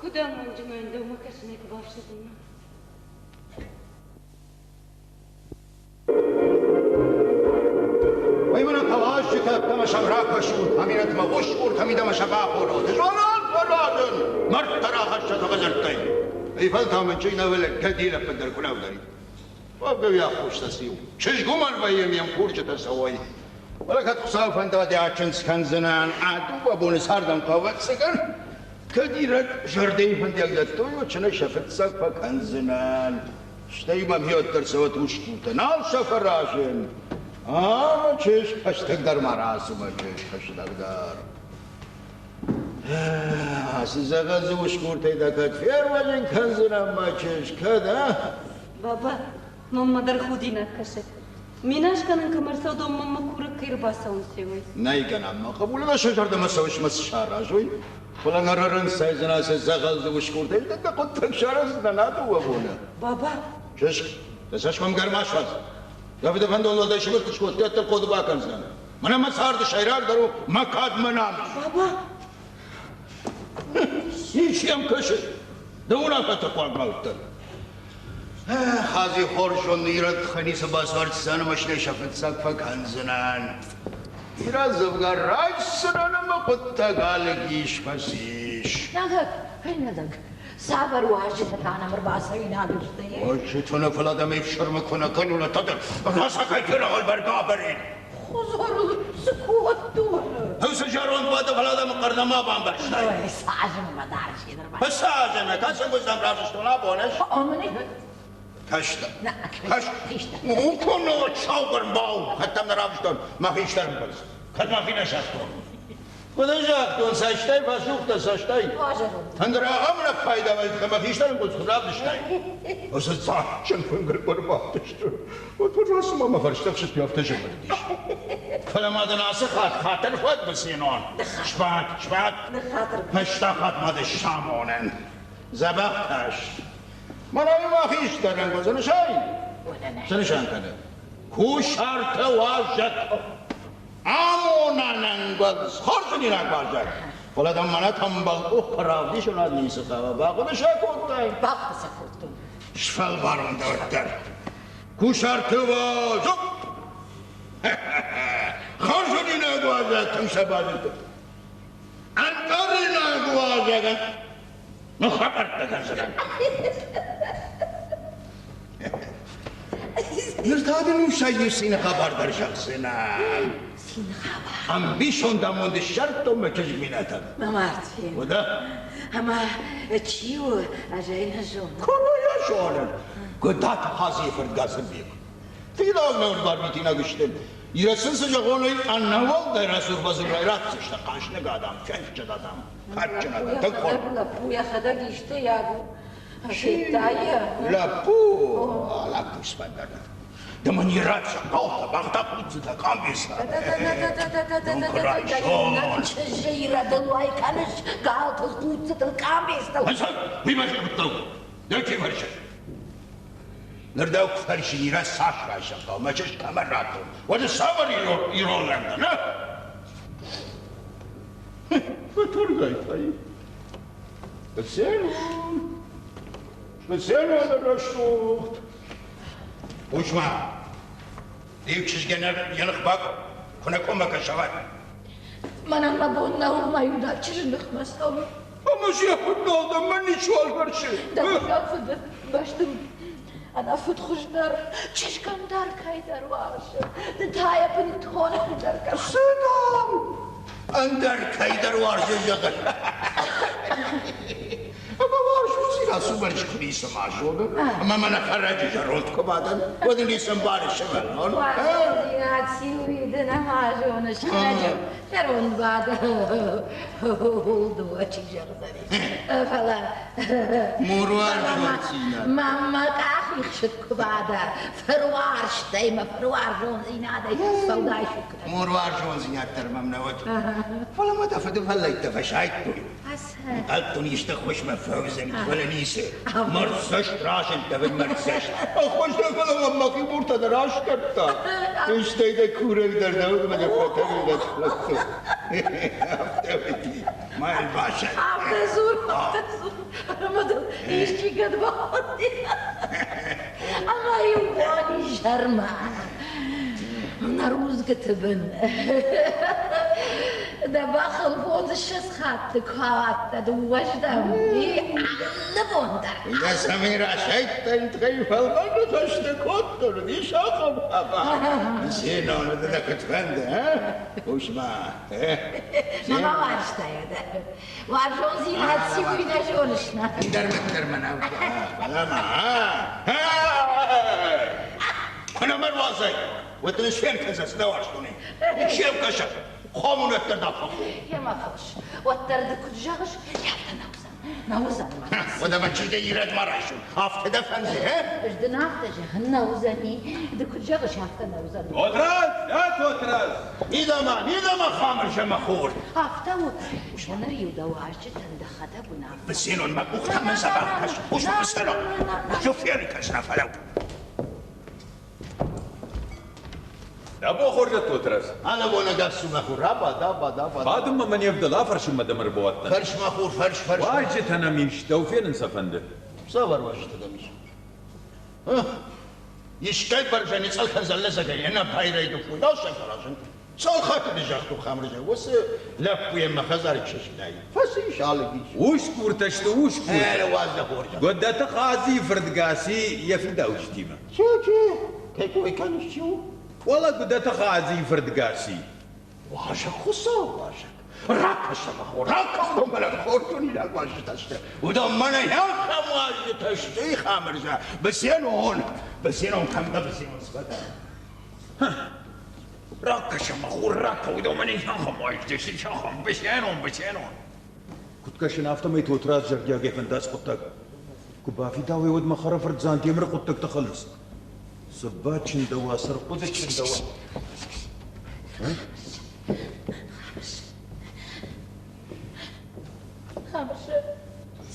куыд амондджын уаин дӕумӕ кӕсынӕй куы бафсӕдин. Уый мын ӕппӕлазджытӕ ӕддӕмӕ сӕм ракӕсут, Аминӕтмӕ усгуртӕ мидӕмӕ сӕ бахонут. Зонон, фӕлладын, мӕрдтӕ рахӕссӕт хӕдзӕрттӕй. Ай фӕлтау мын чи нӕ вӕллӕг гӕдыйы лӕппын дӕр куы нӕ уыдаид. Уӕвгӕ уый аххос циу? Чызг уымӕн вӕййы, ме мкурджытӕ цӕуой. Фӕлӕ кӕд Хуыцау фӕнда дӕ чындз кӕндзынӕн, а дыууӕ боны цардӕн хъӕуӕццӕгӕн, кӕд ирӕд зӕрдӕйы фӕндиаг дӕттой, уӕд сын ӕй сӕ фыццаг фӕкӕндзынӕн. Стӕй мӕм уӕддӕр цӕуӕт усгуртӕ, нал сӕ фӕразын. Ӕмӕ чызг хӕстӕгдӕр ма рацу, мӕ чызг хӕстӕгдӕр. Ацы дзӕгъӕлдзы усгуртӕй дӕ кӕд фервӕзын кӕндзынӕн, мӕ чызг, кӕд, а? Баба, мӕнмӕ дӕр худинаг кӕсы. Минас кӕнын кӕм ӕрцӕудон, мӕнмӕ курӕг кӕй ӕрбацӕуынц, уый. Нӕй гӕнӕн, мӕ хъӕбулы мӕ сӕ зӕрдӕмӕ цӕуыс мӕ цы саразой? Фӕлӕ ныр ӕрӕнцайдзынӕ сӕ дзӕгъӕлдзы усгуртӕй, дӕ хъуыддаг сараздзынӕ а дыууӕ боны. Баба! Чызг, дӕ цӕсгом гӕр ма суадз. Дӕ фыды фӕндон уӕлдай сыбыртт скодта, ӕддӕр хъоды бакӕндзынӕн. Мӕнӕ мӕ царды сӕйрагдӕр у мӕ кад, мӕ намыс. Баба! Ничи йӕм кӕсы. Дӕ уынаффӕтӕ хъуаг ма уыдтӕн. Хадзи хорз зоны ирӕтхӕн ницы бацуардзӕн ӕмӕ стӕй сӕ фыццаг фӕкӕндзынӕн. Ирӕ дзӕвгар райсдзынӕн ӕмӕ хъуыддаг алыг ис фӕцис. Нӕлӕг, ӕнӕлӕг, цавӕр уазджытӕ та нӕм ӕрбацӕуинаг сты? Уазджытӕ нӕ, фӕлӕ дӕм ӕфсӕрмы куы нӕ кӕнон, уӕд расакай ферагъыл бӕргӕ абарин. Хъузорыл цы кодтон? Уыцы зӕронд бады, фӕлӕ дӕм хъӕр нӕма бамбӕрстай. Ой, сазыммӕ дӕр нырма. Сазыммӕ, кӕцы равзӕрстон абон ӕз? Кӕстӕр. Хистӕр. Уконо саугӕрм бау, кӕд дӕм нӕ равзӕрстон, мӕ хистӕр ӕмбӕрц. Кӕд мӕхи нӕ састон. Куыд ын загътон, цӕстӕй фӕсугътӕ, цӕстӕй. Ӕндӕр ахӕм лӕг пайда вӕййы, ӕмӕ хистӕрӕн куыд равдыстай. Уыцы дзаджджын фынгыл куы ӕрбадтысты, уӕд цыма мӕ фӕрстӕ ӕхсыдтой, афтӕ зымӕлыдис. Фӕлӕ ма дын ацы хатт хатыр фӕд быценон. Сбад, сбад. Фӕстаг хатт ма дӕ самонӕн. Дзӕбӕх кӕс. Мӕнӕй ма хистӕрӕн куы цы нысан? Цы нысан кӕны? Кусарты уазӕг. Амонӕн ӕнгуылдз хорзынинаг баззад. Фӕлӕ дӕм мӕнӕ тӕмбал къух куы равдисон, уӕд ницы хъӕуы. Бахъуыды сӕ кодтай? Бахъуыды сӕ кодтон. Сфӕлварон дарддӕр. Кусарты уазӕг! Хорзынинаг уазӕг тынг сӕ базыдта. Ӕндӕринаг уазӕгӕн ныххабӕрттӕ кӕндзынӕн. Ныр та дын усӕй иу цины хабар дӕр зӕгъдзынӕн. Цины хабар? Ӕмбисонд амонд ссардтон мӕ чызг Минӕтӕн. Мӕ мард фен. Уӕдӕ? Ӕмӕ чи у, ӕз ӕй нӕ зонын. Куы йӕ зонын? Гуыдаты Хадзыйы фырт Газырбег. Фидар нӕ ӕрбарвитинаг сты. Ирӕ сын цы зӕгъон, уый ӕнӕуӕлдай расур-базурӕй ратдзысты хъӕзныг адӕм, фендджын адӕм, кадджын адӕм. Тынг хорз. Лӕппу йӕхӕдӕг исты йаг у. Федтай йӕ? Лӕппу, лӕппу сфӕндаг. Ды мын ирӕд сӕ бӕхтӕ хъуццытӕ, къамбецтӕ. Чызджы ирӕдыл уӕй кӕныс галтыл, хъуццытыл, къамбецтыл. Уый мӕ зӕгъдтау, дӕ чи фӕрсы? Ныр дӕу куы фӕрсын, ирӕд цас райсӕм хъӕуы, мӕ чызг кӕмӕн радтон, уӕд цавӕр ирон лӕг дӕ, нӕ? Фӕтӕргай Специально, специально рӕсугъд. Хъус-ма, иу чызгӕн йӕ ных бакъуыр, куы нӕ коммӕ кӕса, Мӕнӕн мӕ бон нӕу мӕ иунӕг чызджы ныхмӕ цӕуын. Ӕмӕ йӕ фыднал дӕ мӕн ничиуал фӕрсы. Дӕ хуызӕн фыды бӕсты ӕнӕфыдхуыздӕр чызгӕн дӕр кӕйдӕр уарзы. Ды та йӕ бынтон ӕндӕр кӕс. Цы дам? Ӕндӕр кӕйдӕр уарзы зӕгъын. Ӕмӕ уарзондзинад цумӕрис куы ницӕмӕ зоны, ӕмӕ мӕнӕ хӕрӕджы зӕронд куы бадӕн, уӕд ын ницы ӕмбары сывӕллон. Уарзондзинад циу, ды нӕма зоныс, хӕрӕджы зӕронд бады. Дыууӕ чи зӕгъдзӕни. Фӕлӕ Муруарзондзинад. Мӕ мӕ къах ихсыд куы бада, фыруарзтӕй мӕ фыруарзондзинадӕй сфӕлдай Муруарзондзинад дӕр мӕм нӕ уыд. Фӕлӕ мӕ дӕ фыды фӕллӕйттӕ фӕсайдтой. Ӕнхъӕлдтон исты ххуысмӕ фӕуыдзӕн, фӕлӕ ницы. Мӕрддзӕст разындтӕ ӕви мӕрддзӕст. Ӕххуыс дӕ фӕлӕ мӕм мӕхи муртӕ дӕр аскъӕрдта. Стӕй дӕ курӕг дӕр нӕ уыд ӕмӕ дӕ фӕтӕригъӕд кодтон. Афтӕ уыди, ма йыл басӕтт. Афтӕ дзур, афтӕ дзур, ӕмӕ дыл исчи кӕд бахудти. Ӕмӕ-иу бон-изӕрмӕ нӕ рудзгуыты бын дӕ бӕхыл фондзыссӕдз хатты куы ауадтӕ дыууӕздӕм, алы бон дӕр. Йӕ цӕмӕй расайдтаин, тыхӕй фӕлмӕн ныхӕстӕ кодтон, уыдис ахӕм хабар. Зенон, дӕ куыд фӕнды, а? Хъус-ма. Мама уарзтай дӕ. Уарзондзинад циу, уый нӕ зоныс, нӕ? Ӕндӕр мӕндӕр мӕ нӕ фӕлӕ ма. Куы нӕ мӕ руадзай, уӕд дын сфен кӕндзӕн, цы дӕ уарзтон, Се вкӕсӕ, хомунӕттӕ дӕ фӕхъу. Йемӕ фос, уӕддӕр ды куыд зӕгъыс, афтӕ нӕ уыдзӕн. Нӕ уыдзӕн мӕ. Уӕдӕ мӕ чызгӕй ирӕд ма райсон, афтӕ дӕ фӕнды, э? Ӕз дын афтӕ зӕгъын, нӕ уыдзӕни. Ды куыд зӕгъыс, афтӕ нӕ уыдзӕн. Тотраз, ӕ Тотраз! Мидӕмӕ, мидӕмӕ, Хамырзӕ, мӕ хур! Афтӕ у. Ныр-иу дӕ уазджытӕн дӕхӕдӕг уынаффӕ. Быценон, мӕ къухтӕ мын дзӕбӕх кӕс. Хъус, Быценон, шоферы кӕс, нӕ фӕлӕуу. Дӕ бон хорз, Тотраз. Алӕбон ӕгас у, мӕ хур, абад, абад, абад. Бадынмӕ мӕ не вдӕлы, афӕрсынмӕ дӕм ӕрбауадтӕн. Фӕрс, мӕ хур, фӕрс, фӕрс. Уазджытӕ нӕм ис, дӕу фенын сӕ фӕнды. Цавӕр уазджытӕ дӕм ис? Искӕй бӕрзӕни цӕлхӕн зӕллӕзӕгӕй ӕнӕ байрайдыдтой, нал сӕ фӕразын. Цал хатты дын загътон, Хамырзӕ, уыцы лӕппуйӕн мӕ хӕдзары чызг нӕй. Фӕцис, алыг ис. Усгуртӕ сты, усгуртӕ. Ӕруадз дӕ хорзӕх. Гуыдаты Хадзийы фырт Гаси йӕ фидауджытимӕ. Чи, чи? Кӕй кой кӕныс, чи у? Уӕлӕ Гуыдаты Хадзийы фырт Гаси. Уазӕг, Хуыцау, уазӕг. Ракӕс ӕмӕ хор, ракӕс мӕнӕ хордзонинаг уазджытӕ сты. Уыдон мӕнӕ ахӕм уазджытӕ сты, Хамырзӕ. Быценон, Быценон кӕм дӕ, Быценон цы фӕдӕ? Куыд кӕсын, афтӕмӕй Тотрадз зӕрдиагӕй фӕндац хъуыддаг. Куы бафидауой, уӕд мӕ хӕрӕфырт Дзантемыры хъуыддӕгтӕ хӕлынц. Цы бачындӕуа, цы рхъуыды чындӕуа? Хӕмыцы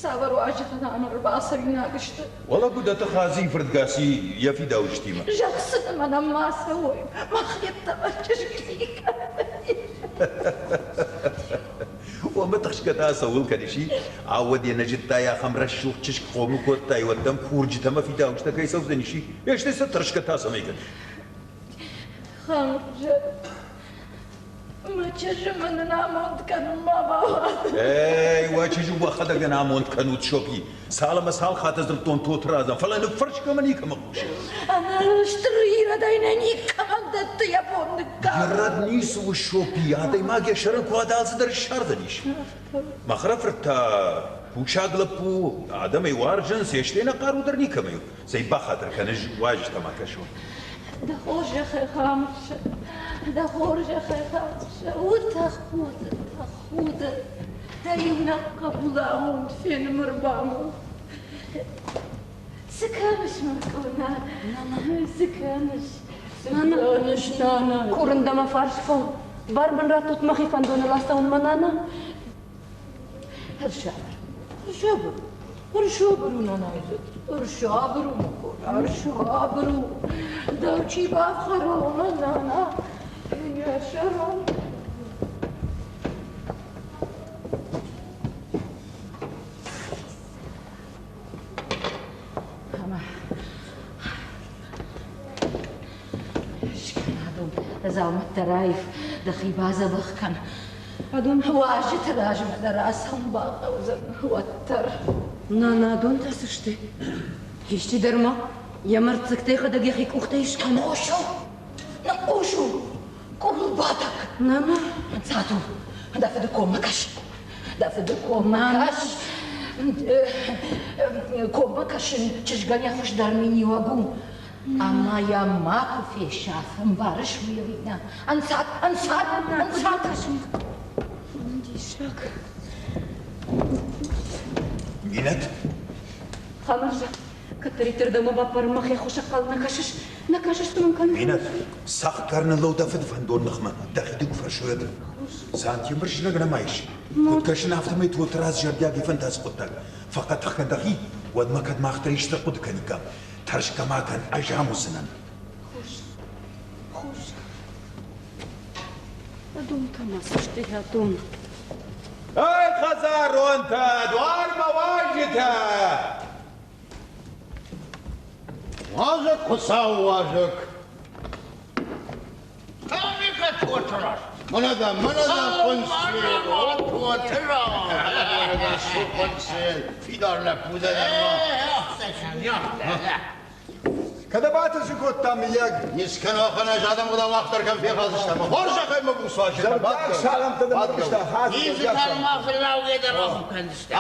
цавӕр уазджытӕ нӕм ӕрбацӕуинаг сты? Уӕлӕ Гуыдаты Хадзийы фырт Гаси йӕ фидауджытимӕ. Зӕгъ сын, ӕмӕ нӕм ма цӕуой, мах йеддӕмӕ чызг никӕмӕй. Уомӕ тыхсгӕ та цӕуыл кӕнис, и? Ау, уӕд йӕ нӕ зыдтай, ахӕм рӕсугъд чызг хъомыл кодтай, уӕд дӕм курджытӕ ӕмӕ фидауджытӕ кӕй цӕудзӕнис, и? Стӕй сӕ тӕрсгӕ та цӕмӕй кӕнис? Хӕмыцы, мӕ чызджы мын ӕнамонд кӕнын ма бауадз. Эй, уӕ чызджы уӕхӕдӕг ӕнамонд кӕнут, Сопи. Цал ӕмӕ цал хатты дзырдтон Тотырадзӕн, фӕлӕ ныффӕрскӕ ӕмӕ никӕмӕ хъусы. Ӕнӕ стыр ирӕдӕй нӕ никӕмӕн дӕтты йӕ бон ныккалын. Ирӕд ницы у, Сопи, адӕймаг йӕ сӕрӕн куы алцыдӕр ссардзӕнис. Мӕ хӕрӕфырт та кусаг лӕппу, адӕм ӕй уарзынц, йе стӕй нӕ хъару дӕр никӕмӕй у. Цӕй бахатыр кӕныс, уазджытӕ ма кӕсон. Дӕ хорзӕхӕй, Хӕмыцы, дӕ хорзӕхӕй, Хӕмыцы, у тӕхуды, тӕхуды, дӕ иунӕг хъӕбулы амонд фенын ӕрбамонд. Цы кӕныс, мӕ къона, цы кӕныс? Цы кӕныс, нана? Курын дӕ мӕ фарс фӕу. Бар мын раттут мӕхи фӕндоныл ацӕуынмӕ, нана. Ӕрсабыр, ӕрсабыр, ӕрсабыр у, нанайы ӕрсабыр у, мӕ хор, ӕрсабыр у. Дӕу чи бафхӕра, уымӕн, нана, йӕ сӕрӕн. Ӕмӕ скӕнадон дзаумӕттӕ раив, дӕхи бадзӕбӕх кӕн. Адон уазджыты размӕ дӕр ацӕуын бахъӕудзӕн уӕддӕр. Нана, адон та цы сты? Исчи дӕр ма йӕ мӕрддзыгтӕ йӕхӕдӕг йӕхи къухтӕй скӕны. Ныхъхъус у! Ныхъхъус у! Къулбадӕг! Нана! Ӕнцад у! Дӕ фыды коммӕ кӕс! Дӕ фыды коммӕ кӕс! Коммӕ кӕсын чызгӕн йӕ хуыздӕр миниуӕг у. Ӕмӕ йӕ макуы фесаф, ӕмбарыс уый ӕви нӕ? Ӕнцад, ӕнцад, ӕнцад! Диссаг. Минӕт? Хамырза, кӕддӕриддӕр дӕ мӕ баппарын мӕхи ӕххуысӕнхъӕл нӕ кӕсыс, нӕ кӕсыс ды мын кӕнын. Минӕт, цӕхгӕр ныллӕу дӕ фыдвӕндон ныхмӕ, дӕхи дын куы фӕрсой, уӕд. Дзантемыр знаг нӕма ис. Куыд кӕсын, афтӕмӕй Тотырадз зӕрдиагӕй фӕндадз хъуыддаг. Фӕхъӕддых кӕн дӕхи, уӕдмӕ кӕд мах дӕр исты хъуыды кӕниккам. Тӕрсгӕ ма кӕн, ӕз ам уыдзынӕн. Хорз, хорз. Адон та ма цы сты, адон? Эй, хӕдзаронтӕ, дуармӕ уазджытӕ! Уазӕг, Хуыцауы уазӕг! Мӕнӕ дӕ, мӕнӕ дӕ хъуынцел, о Тотырау, мӕнӕ дӕ хъуынцел, фидар лӕппу дӕ нырма. Кӕдӕм атыхсын кодта, мыййаг? Не скӕнӕхӕн ӕз адӕм мах дӕр кӕм фехалдзыстӕм. Хорзӕхӕй мӕ буц уазджытӕ, Саламтӕ дӕм ӕрвыста,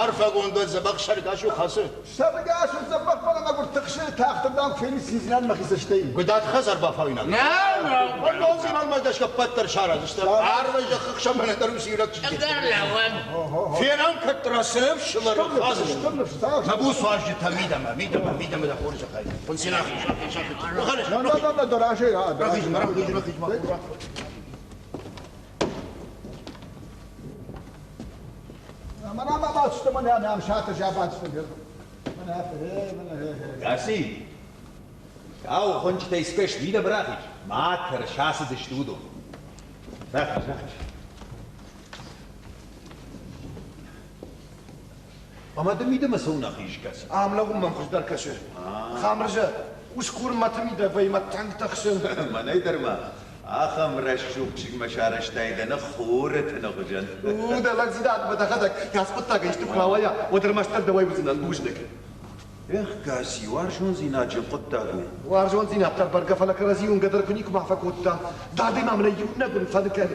Арфӕгонд уӕд дзӕбӕх сӕргӕс у хӕцы. Сӕргӕс у дзӕбӕх, фӕлӕ мӕгуыр тыхсы, тагъддӕр фенис сиздзынӕн мӕхи цӕстӕй. Гуыдат хӕдзар бафауинаг. Нӕ, нӕ, гӕсгӕ ппӕт дӕр сараздзыстӕм. Арвӕй зӕххы хсӕн мӕнӕ дӕр уыцы иунӕг чызг. Фенӕм кӕддӕра цы ӕфсымӕры хадзы. Мӕ буц уазджытӕ мидӕмӕ, мидӕмӕ, мидӕмӕ дӕ хорзӕхӕй. Хъуынцин ахиз, ахиз, ахиз. Рахиз, рахиз, рахиз, рахиз. Мӕнӕ ма бацыдтӕ, мӕнӕ ам саты забацыдтӕ. Гаси, Кауы хуынчъытӕй скӕс, мидӕмӕ рахиз, ма тӕрс, ацыдысты уыдон. Рахиз, рахиз. Ӕмӕ ды мидӕмӕ цӕуын ахизыс, Гаси? Ам лӕууын мӕм хуыздӕр кӕсы. Хамырзӕ, ус курын мӕ мидӕг вӕййы мӕ тӕнгтӕ хсын. Мӕнӕй дӕр ма ахӕм рӕсугъд чызгмӕ сарӕзтай дӕ ных хуры тыны хуызӕн. У, дӕ лӕгдзинадмӕ дӕхӕдӕг кӕцы хъуыддагӕй исты куы рауайа, уӕд ӕрмӕстдӕр дӕуӕй уыдзынӕн бузныг. Эх, Гаси, уарзондзинад зын хъуыддаг у. Уарзондзинад дӕр бӕргӕ, фӕлӕ кӕрӕдзи уынгӕ дӕр куы никуыма фӕкодтам. Дадӕй ма мын ӕй иунӕг уын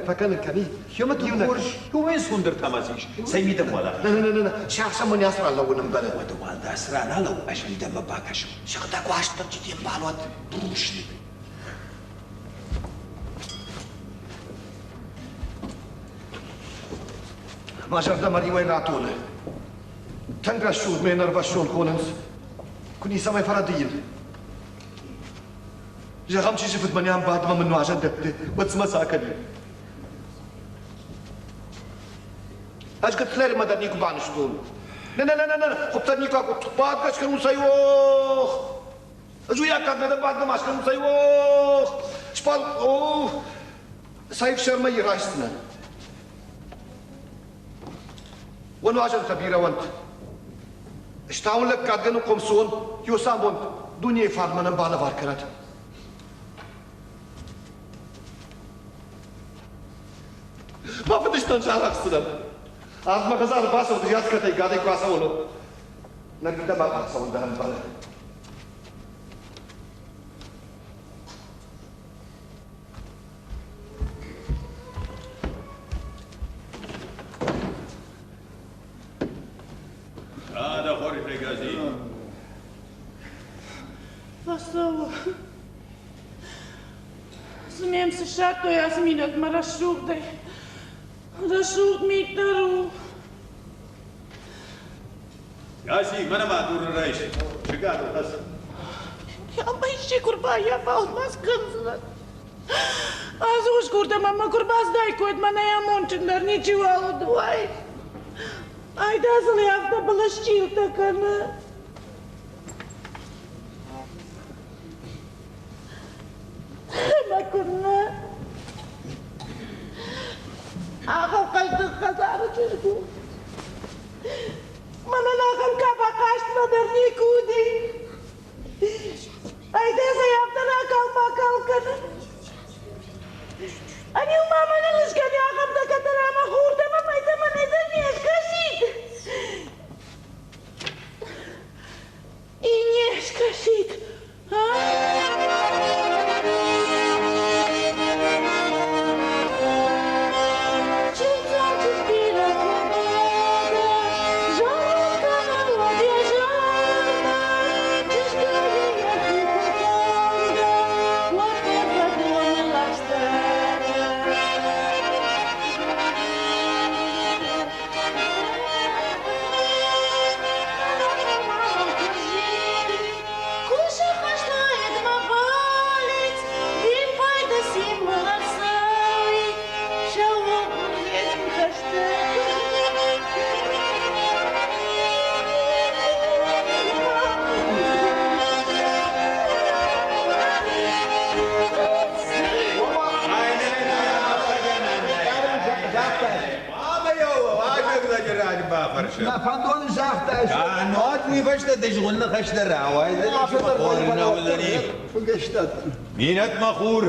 фӕкӕнын кӕни. Ӕмӕ дын хорз, уымӕй ӕнцондӕр та ма цы ис? Цӕй мидӕг уал ахиз. Нӕ, нӕ, нӕ, нӕ, сиахсӕн мын ацы ран лӕууын ӕмбӕлы. Уӕдӕ уал дӕ ацы ран алӕуу, ӕз мидӕмӕ бакӕсон. Сыгъдӕг Уастырджи де мбал уӕд. Бузныг. Мӕ зӕрдӕ мӕ риуӕй ратоны. Тынг рӕсугъд ме нӕрвӕссон хонынц. Куы ницӕмӕй фӕрӕдийын. Зӕгъӕм, чызджы фыд мӕнӕ ам бадмӕ мын нуазӕн дӕтты, уӕд цымӕ цы акӕнин? Ӕз гыццылӕй дӕр никуы банызтон. Нӕ, нӕ, нӕ, нӕ, нӕ, хуыпдӕр никуы акодтон. Бадгӕ скӕнун цӕй ох! Ӕз уый аккаг нӕ дӕн, бадгӕ ма скӕнун цӕй ох! Спал, ох! Цӕй ӕфсӕрмӕй райсдзынӕн. Уӕ нуазӕнтӕ бирӕ уӕнт. Стауын лӕггадгӕнӕн хъомцон, ёсамонд дунейы фарн мӕнӕн балӕвар кӕнӕд. Мӕ фыдыстӕн сарӕхсдзынӕн. Арф мӕ хӕдзары бацӕуд, зиаскӕтӕй гадӕй куы ацӕуон, нӕ мидӕмӕ ацӕуын дӕр ӕмбӕлы. Дӕ хорзӕй, Гази. Фӕцӕуы. Цы мӕм цы ссардтой ацы минӕтмӕ рӕсугъдӕй? Рӕсугъд мит дӕр у. Гази, мӕнӕ ма дурын райс. Сыгадыл хӕц. Ӕмӕ исчи куы рбаййафа, ма скӕндзынӕн. Ацы усгуртӕ мӕ мӕ куы рбацыдаиккой, мӕнӕй амондджындӕр ничиуал уыд, уай. Айдазыл афтӕ былысчъилтӕ кӕны. Ӕмӕ куыннӕ? Ахӕм хъӕздыг хӕдзары чызг у. Мӕнӕн ахӕм кафа хъазтмӕ дӕр никуы уыди. Айдӕзӕй афтӕ ракал-бакал кӕны. Ӕниу ма мӕнӕн искӕны ахӕмтӕ кӕддӕр ӕмӕ хуртӕ мӕ мӕйтӕ мӕнӕй дӕр не скӕсид. И не скӕсид. Нӕ фӕндон загъта. Нуат уый фӕстӕ дызгъуын ныхӕстӕ рауайдзӕни. Минӕт мӕ хур,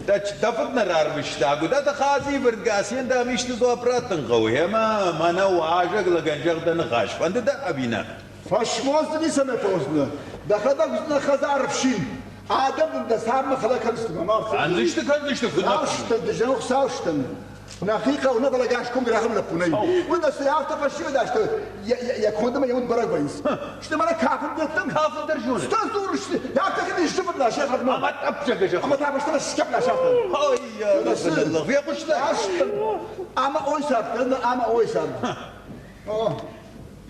дӕ фыд нӕ рарвыста, Гуыдаты Хадзийы фырт Гасийӕн дам исты дзуапп раттын хъӕуы, ӕмӕ мӕнӕ уазӕг лӕгӕн зӕгъ дӕ ныхас, фӕнды дӕ ӕви нӕ? Фӕсмон дзы ницӕмӕ фӕуыдзынӕ. Дӕхӕдӕг уыдзынӕ хӕдзары фсин. Адӕм дын дӕ цармӕ хӕлӕг кӕндзысты, мӕ мард. Кӕндзысты, кӕндзысты, куыд нӕ. Хуыцаустӕн, дызӕн хуыцаустӕн. Нӕхи хъӕу нӕ, фӕлӕ гас комы рахӕм лӕппу нӕй. Уый нӕ цы афтӕ фӕсивӕд азты йӕ кондмӕ йӕ уд бӕрӕг вӕййынц. Сты мӕнӕ кафын дӕттӕм. Кафын дӕр зоны. Стыр дзурыс, афтӕ кӕд исты фыд ласӕ хӕрдмӕ. Ӕмӕ тъӕппзӕгӕ зӕгъ. Ӕмӕ та фӕстӕмӕ скӕп ласӕфтӕ. Ой, фехъуыста. Ӕмӕ ой сӕфтӕ, ӕмӕ ой сӕфтӕ.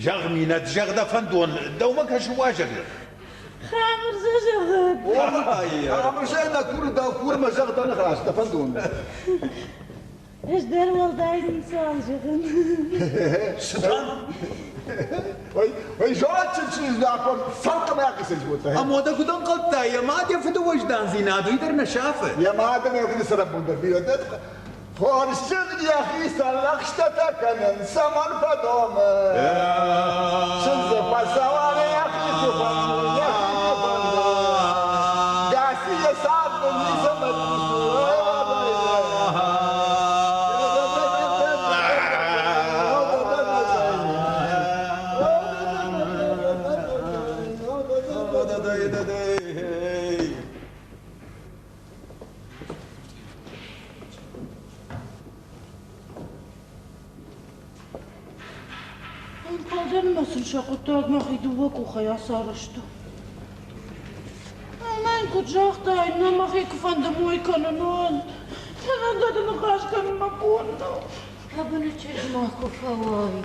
Зӕгъ, Минӕт, зӕгъ дӕ фӕндон, дӕумӕ кӕсы уазӕг лӕг. Хамырзӕ зӕгъӕд. Хамырзӕ нӕ куры дӕу курмӕ зӕгъ дӕ ныхас, дӕ фӕндон. Ӕз дӕр уӕлдай ницуал зӕгъын. Цы дӕн? Ой, ой, зондджын чызг афон фӕлхъмӕ ахицӕн кодта. Ӕмӕ дӕ куыд ӕнхъӕлдтай, йӕ мад йӕ фыды уӕздандзинад уый дӕр нӕ сафы. Йӕ мад ӕмӕ йӕ фыды цӕрӕнбон дӕр бирӕ Хорзджын йӕхицӕн лӕгъстӕтӕ кӕнын цӕмӕн фӕдомы? Чындзы фӕсӕуӕны йӕхи куы фӕнды, йӕхи куы фӕнды. Гаци йӕ царды ницӕмӕн Ӕнхъӕлдӕн ма сын сӕ хъуыддаг мӕхи дыууӕ къухӕй ацарӕзтон. Ӕмӕ йын куыд загътай, нӕ мӕхи куы фӕнды мой кӕнын, уӕд мӕнӕн гӕды ныхас кӕнын мӕ бон нӕу. Абоны чызг ма куы фӕуай,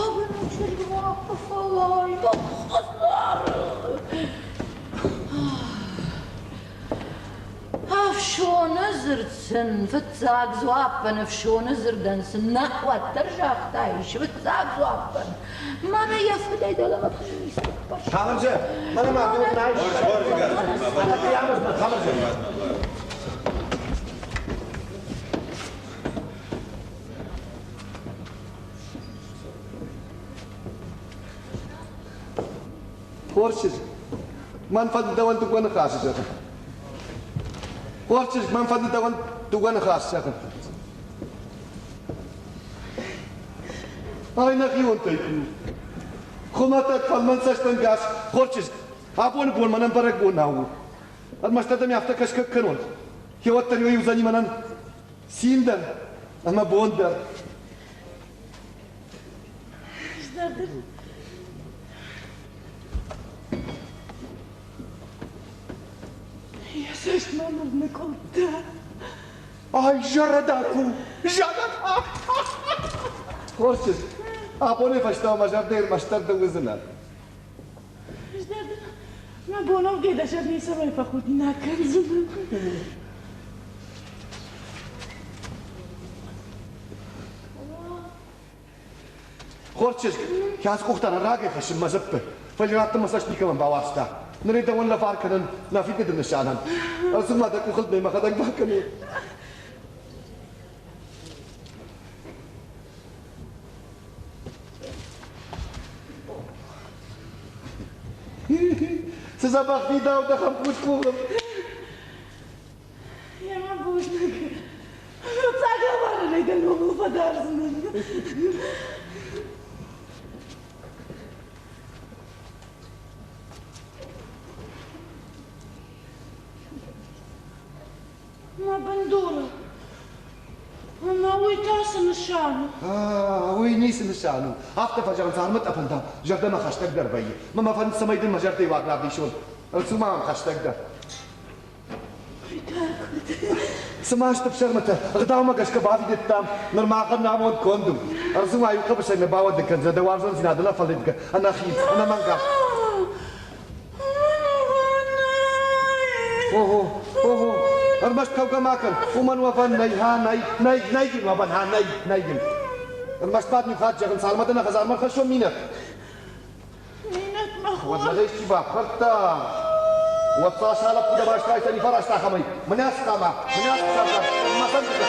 абоны чызг ма куы фӕуай, мӕ хӕдзары. Ӕфсоны дзырд сын, фыццаг дзуаппӕн ӕфсоны дзырдӕн сын нӕ уӕддӕр загътаис, фыццаг дзуаппӕн. Мӕнӕ йӕ фыдӕй дӕлӕмӕ куы ницы ныппӕрста. Хамырзӕ, мӕнӕ ма дон найс. Хамырзӕ. Хорз чызг, мӕн фӕнды дӕуӕн дыууӕ ныхасы зӕгъын. Хорз чызг, мӕн фӕнды дӕуӕн дыууӕ ныхасы зӕгъын. Ай нӕхионтӕй ку. Хуымӕтӕг фӕлмӕн цӕстӕнгас хорз чызг, абоны бон мӕнӕн бӕрӕгбон нӕу. Ӕрмӕст адӕм афтӕ кӕсгӕ кӕнон. Хеуӕттӕн уыдзӕни мӕнӕн цин дӕр ӕмӕ бон дӕр. Йӕ цӕст мӕм ӕрныкъуылдта. Ай, зӕрӕда ку, зӕрӕда! Хорз чызг, абонӕй фӕстӕмӕ мӕ зӕрдӕ ӕрмӕстдӕр ды уыдзынӕ. Мӕ бон ӕвгӕй дӕ сӕр ницӕмӕй фӕхудинаг кӕндзынӕн. Хорз чызг, кӕцы къухтӕ нӕ рагӕй хӕссын мӕ дзыппы, фӕлӕ раттын мӕ цӕст никӕмӕн бауарзта. Ныр ӕй дӕуӕн лӕвар кӕнын нӕ фидыды нысанӕн. Ӕз ма дӕ къухыл мӕ мӕхӕдӕг бакӕнон. Цы дзӕбӕх фидау дӕ хӕмпус къухыл. Йемӕ бузныг. Фыццаг лӕварӕй дӕ номыл фӕдардзынӕн. Мӕ бындуры. Ӕмӕ уый та цы нысан у? Уый ницы нысан у. Афтӕ фӕзӕгъынц армытъӕпӕнтӕ зӕрдӕмӕ хӕстӕгдӕр вӕййы. Мӕ мӕ фӕнды, цӕмӕй дын мӕ зӕрдӕйы уаг равдисон. Ӕрцу ма мӕм хӕстӕгдӕр. Цыма сты ӕфсӕрмытӕ, ӕгъдаумӕ гӕсгӕ бафидыдтам, ныр махӕн нӕ амонд конд у. Ӕрдзы ма иу хъӕбысӕй нӕ бауӕндын кӕндзынӕ дӕ уарзондзинад ӕнӕфӕлидгӕ, ӕнӕхин, ӕнӕмӕнгӕ. Ого, ого, ӕрмӕст кӕугӕ ма кӕн, уымӕн уӕвӕн нӕй, ха, нӕй, нӕй, нӕй йын уӕвӕн, ха, нӕй, нӕй йын. Ӕрмӕст ма дын иу хатт зӕгъын, цалынмӕ дӕ нӕ хӕдзармӕ ӕрхӕссон Минӕт. Минӕт мӕ хор. Уӕд мӕ исчи бафхӕрдта. Уӕд цас лӕппу дӕ бӕстӕйы фӕраст ахӕмӕй. Мӕнӕ хъама, мӕнӕ сӕрдар, мӕ фӕндыты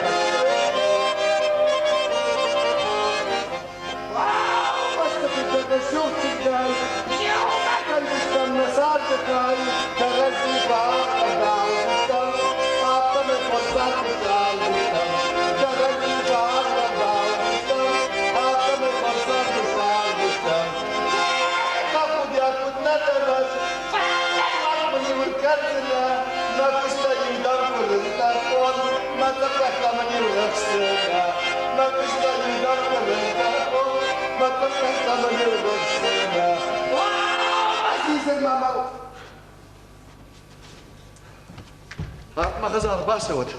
Мӕ хӕдзар бацӕуӕд.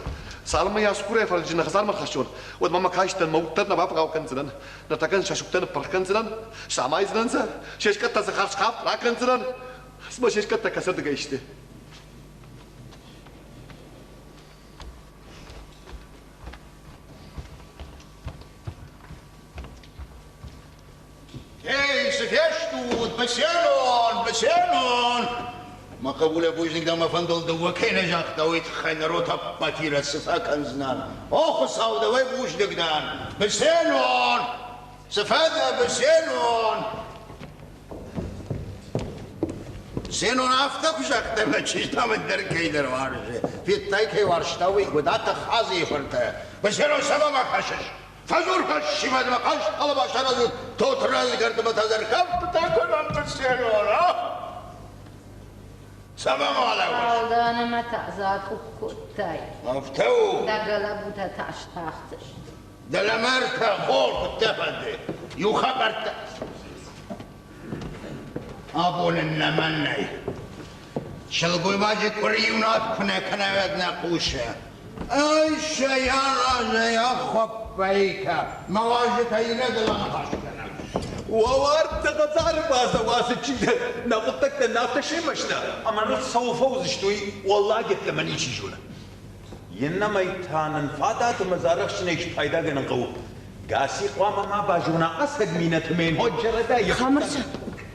Цалынмӕ йӕ скурӕй фӕлджын нӕ хӕдзармӕ рхӕссон, уӕдмӕ мӕ каистӕн мӕ удтӕ нӕ бафгъау кӕндзынӕн. Ныртӕккӕ сӕ сугтӕ ныппырх кӕндзынӕн, самайдзынӕн сӕ, се скъӕттӕ дзы хӕрзхафт ракӕндзынӕн. Цымӕ се скъӕттӕ кӕцырдыгӕй сты? Эй, цы фестут, Бесенон, Бесенон! Мӕ хъӕбулӕ бузныг дӕ мӕ фӕндыл дыууӕ кӕй нӕ загъта, уый тыххӕй нӕ ротӕппӕтирӕ цы фӕкӕндзынӕн? О, Хуыцау, дӕуӕй бузныг дӕн! Бесенон! Цы фӕдӕ, Бесенон? Зенон афтӕ куы загъта, мӕ чызг дам ӕндӕр кӕйдӕр уарзы. Федтай, кӕй уарзта, уый, Гуыдаты Хадзыйы фырты. Бесенон, цӕмӕ ма кӕсыс? Фӕдзур фӕсивӕдмӕ хъазт хъӕлӕба саразут, Тотрадзы кӕртмӕ та дӕр кӕфтытӕ кӕнӕм Бесенон, а? Цӕмӕ ма лӕууыс? Алданы мӕ та закъух кодтай. Афтӕ у. Дӕ гӕлӕбутӕ та стахтысты. Дӕлӕмӕртӕ хор куыдтӕ фӕнды, иу хабӕрттӕ. Абон ын нӕмӕн нӕй. Сылгоймаджы къуыри иунӕг куы нӕ кӕна, уӕд нӕ хъусы. Айсӕ йӕ разӕй ахуаппӕйтӕ, мӕ уазджытӕ иннӕтыл аныхас кӕнӕм. Уӕларвты хӕдзары бацӕуа цы чидӕр, нӕ хъуыддӕгтӕ нӕ афтӕ семӕ сты, ӕмӕ ныр цӕуыл фӕуыдзысты, уый уӕллагӕттӕмӕ ничи зоны. Иннӕмӕй та нын фадат ӕмӕ дзы арӕхстджынӕй спайда кӕнын хъӕуы. Гаси хъуамӕ ма базона ӕцӕг минӕты мӕ йын зӕрӕда йӕ Хамырза,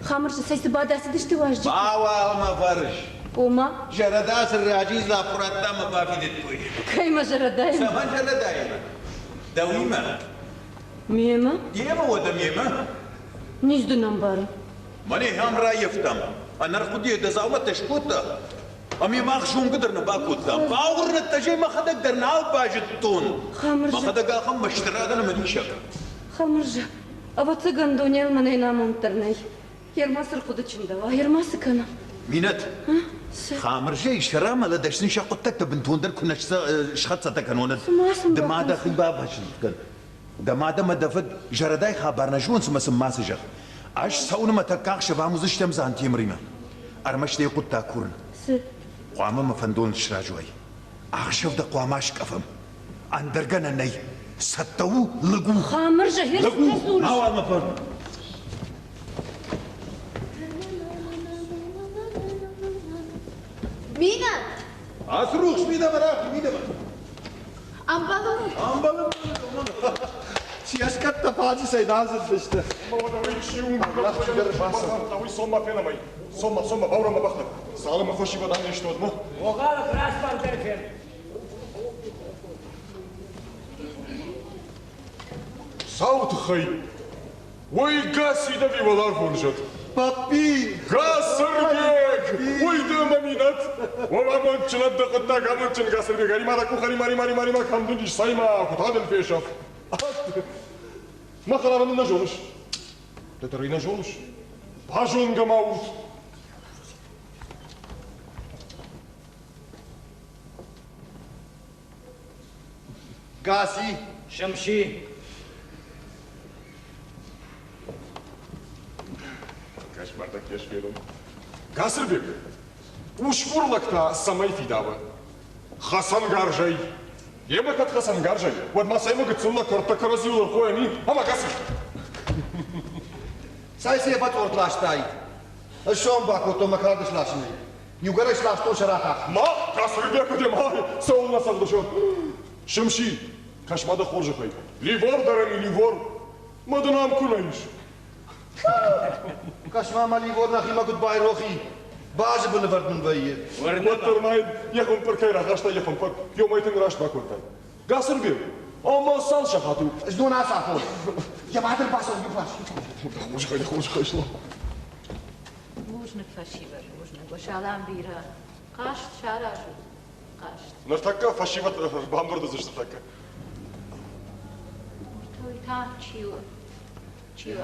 Хамырза, цӕй цы бадӕцыдысты уазджытӕ? Мауал мӕ фӕрыс. Ома? Зӕрӕда сын раджы дзуапп радта ӕмӕ бафидыдтой. Кӕй мӕ зӕрӕдаимӕ? Цӕмӕн зӕрӕдаимӕ? Дӕуимӕ? Мемӕ? Демӕ уӕдӕ мемӕ? Низ дын ӕмбарын. Мӕнӕ ам раййӕфтам. Ӕнӕрхъуыдыйӕ дӕ дзаумӕттӕ скодта. Ӕмӕ мах зонгӕ дӕр нӕ бакодтам. Бауырныдта, зӕй мӕхӕдӕг дӕр нал базыдтон. Хамырза. Мӕхӕдӕг ахӕм мӕсты радӕн ӕмӕ диссаг. Хамырза, ӕвӕццӕгӕн дунейыл мӕнӕй намонддӕр нӕй. Ерма цы рхъуыды чындӕуа, ерма цы кӕна? Минӕт, Хамырзӕйы сӕрамӕлӕ дӕсны сӕ хъуыддӕгтӕ бынтондӕр куы нӕ схӕццӕтӕ кӕнон, ды ма дӕхи бавӕзын кӕн. Дӕ мад ӕмӕ дӕ фыд зӕрӕдӕй хабар нӕ зонынц ӕмӕ сын мацы зӕгъ. Ӕз цӕуын ӕмӕ тӕккӕ ӕхсӕв ам уыдзыстӕм Дзантемыримӕ. Ӕрмӕст ӕй хъуыддаг курын. Цы? Хъуамӕ мӕ фӕндон сразы уай. Ӕхсӕв дӕ хъуамӕ аскъӕфӕм. Ӕндӕр гӕнӕн нӕй. Цӕттӕ у, лыг у. Хамырза, Лыг у, мауал мӕ фӕр. Минӕт! Ацы рухс мидӕмӕ рахи, мидӕмӕ. Ӕмбӕлын. Ӕмбӕлын. Сиӕскӕттӕ фаджысӕй нал зындысты. Сомма фенӕмӕй. Сомма, сомма, баурӕмӕ бӕхтӕ. Цалынмӕ фӕсивӕд ам не сты, уӕдмӕ. Богалы распардӕй фен. Сау тыххӕй Уый Гасидови уӕларвон зӕд. Папи! Гасырбег! Уый ды мӕ минӕт! Уӕ амондджын ӕд дӕ хъуыддаг амондджын Гасырбег, ӕри-ма дӕ къух, ӕри-ма, ӕри-ма, ӕри-ма, кӕм дын ис, цӕй-ма, куы та дын фесӕф. Мӕ хӕларӕн нӕ зоныс? Ды дӕр ӕй нӕ зоныс? Базонгӕ ма ут! Гаси! Шымши! Кошмар так Гасырбег, усгур лӕг та цӕмӕй фидауы? Хӕцӕнгарзӕй. Йемӕ кӕд хӕцӕнгарзӕй, уӕд ма цӕй гыццыл лӕг кӕрдтӕ кӕрӕдзиуыл ӕрхойӕн и, ӕмӕ кӕсыс. Цӕй сӕ фӕцъорт ластаид. Ӕз сом бакодтон мӕ кард сласынӕй. Иугӕр ӕй сластон сӕ рахах. Ма, Гасырбег, ма, цӕуылнӕ цӕгъдыс? Шымши, кӕс ма дӕ хорзӕхӕй. Ливор дӕр ӕми ливор. Ма дын ам куы нӕ ис. Кӕс-ма, мӕ ливор нӕхимӕ куыд байрох и. Базы бын ӕвӕрд мын вӕййы. Уӕддӕр ма йын йӕ хӕмпӕр кӕй рахаста, йӕ хӕмпӕр, ёмӕ тынг раст бакодтай. Гасырбег, ӕмӕ цал сахат у? Знон ацафон. Йӕ мад ӕрбацӕуы иуварс. Хорзӕхӕй, хорзӕхӕй, слав. Бузныг, фӕсивӕд, бузныг. Уӕ салам бирӕ. Хъазт саразут, хъазт. Ныртӕккӕ фӕсивӕд бамбырд уыдзысты тӕккӕ. Уый та чи у? Чи у?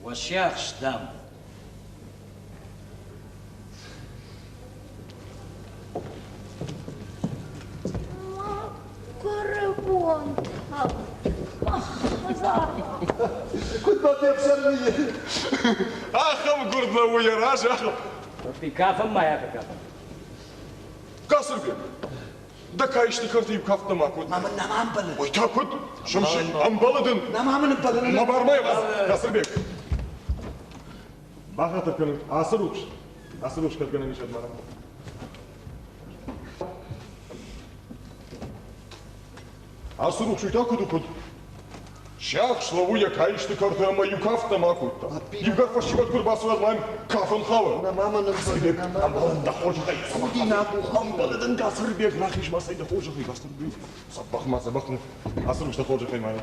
Уӕ сиахс, дам. Мӕгуыры бонтӕ. Хӕдзар. Куыд ма фефсӕрми? Ахӕм гуырд лӕууы йӕ разы, ахӕм. Кафӕм ма фӕкафӕм. Гасырбег, дӕ каисты кӕрты иу кафт нӕма код. Мамын нӕма ӕмбӕлы. Ой та куыд? Сымси, ӕмбӕлы дын. Нӕма мын ӕмбӕлы. Мӕ бар ма Гасырбег. Бахатыр кӕнут, ацы рухс, ацы рухс кӕд гӕнӕн ис ӕд мӕнӕн. Ацы рухс уый та куыд у, куыд? Сиахс лӕууы йӕ каисты кӕрты ӕмӕ иу кафт нӕма кодта. Иугӕр фӕсивӕд куы рбацӕуӕд мӕм кафын хауы. Нӕма мын ӕмбӕлы, ӕмбӕлын дӕ хорзӕхӕй. Ӕмбӕлы дын Гасырбег, рахиз ма цӕй дӕ хорзӕхӕй, Гасырбег. Дзӕбӕх ма, дзӕбӕх. Ацы рухс дӕ хорзӕхӕй мӕнӕ.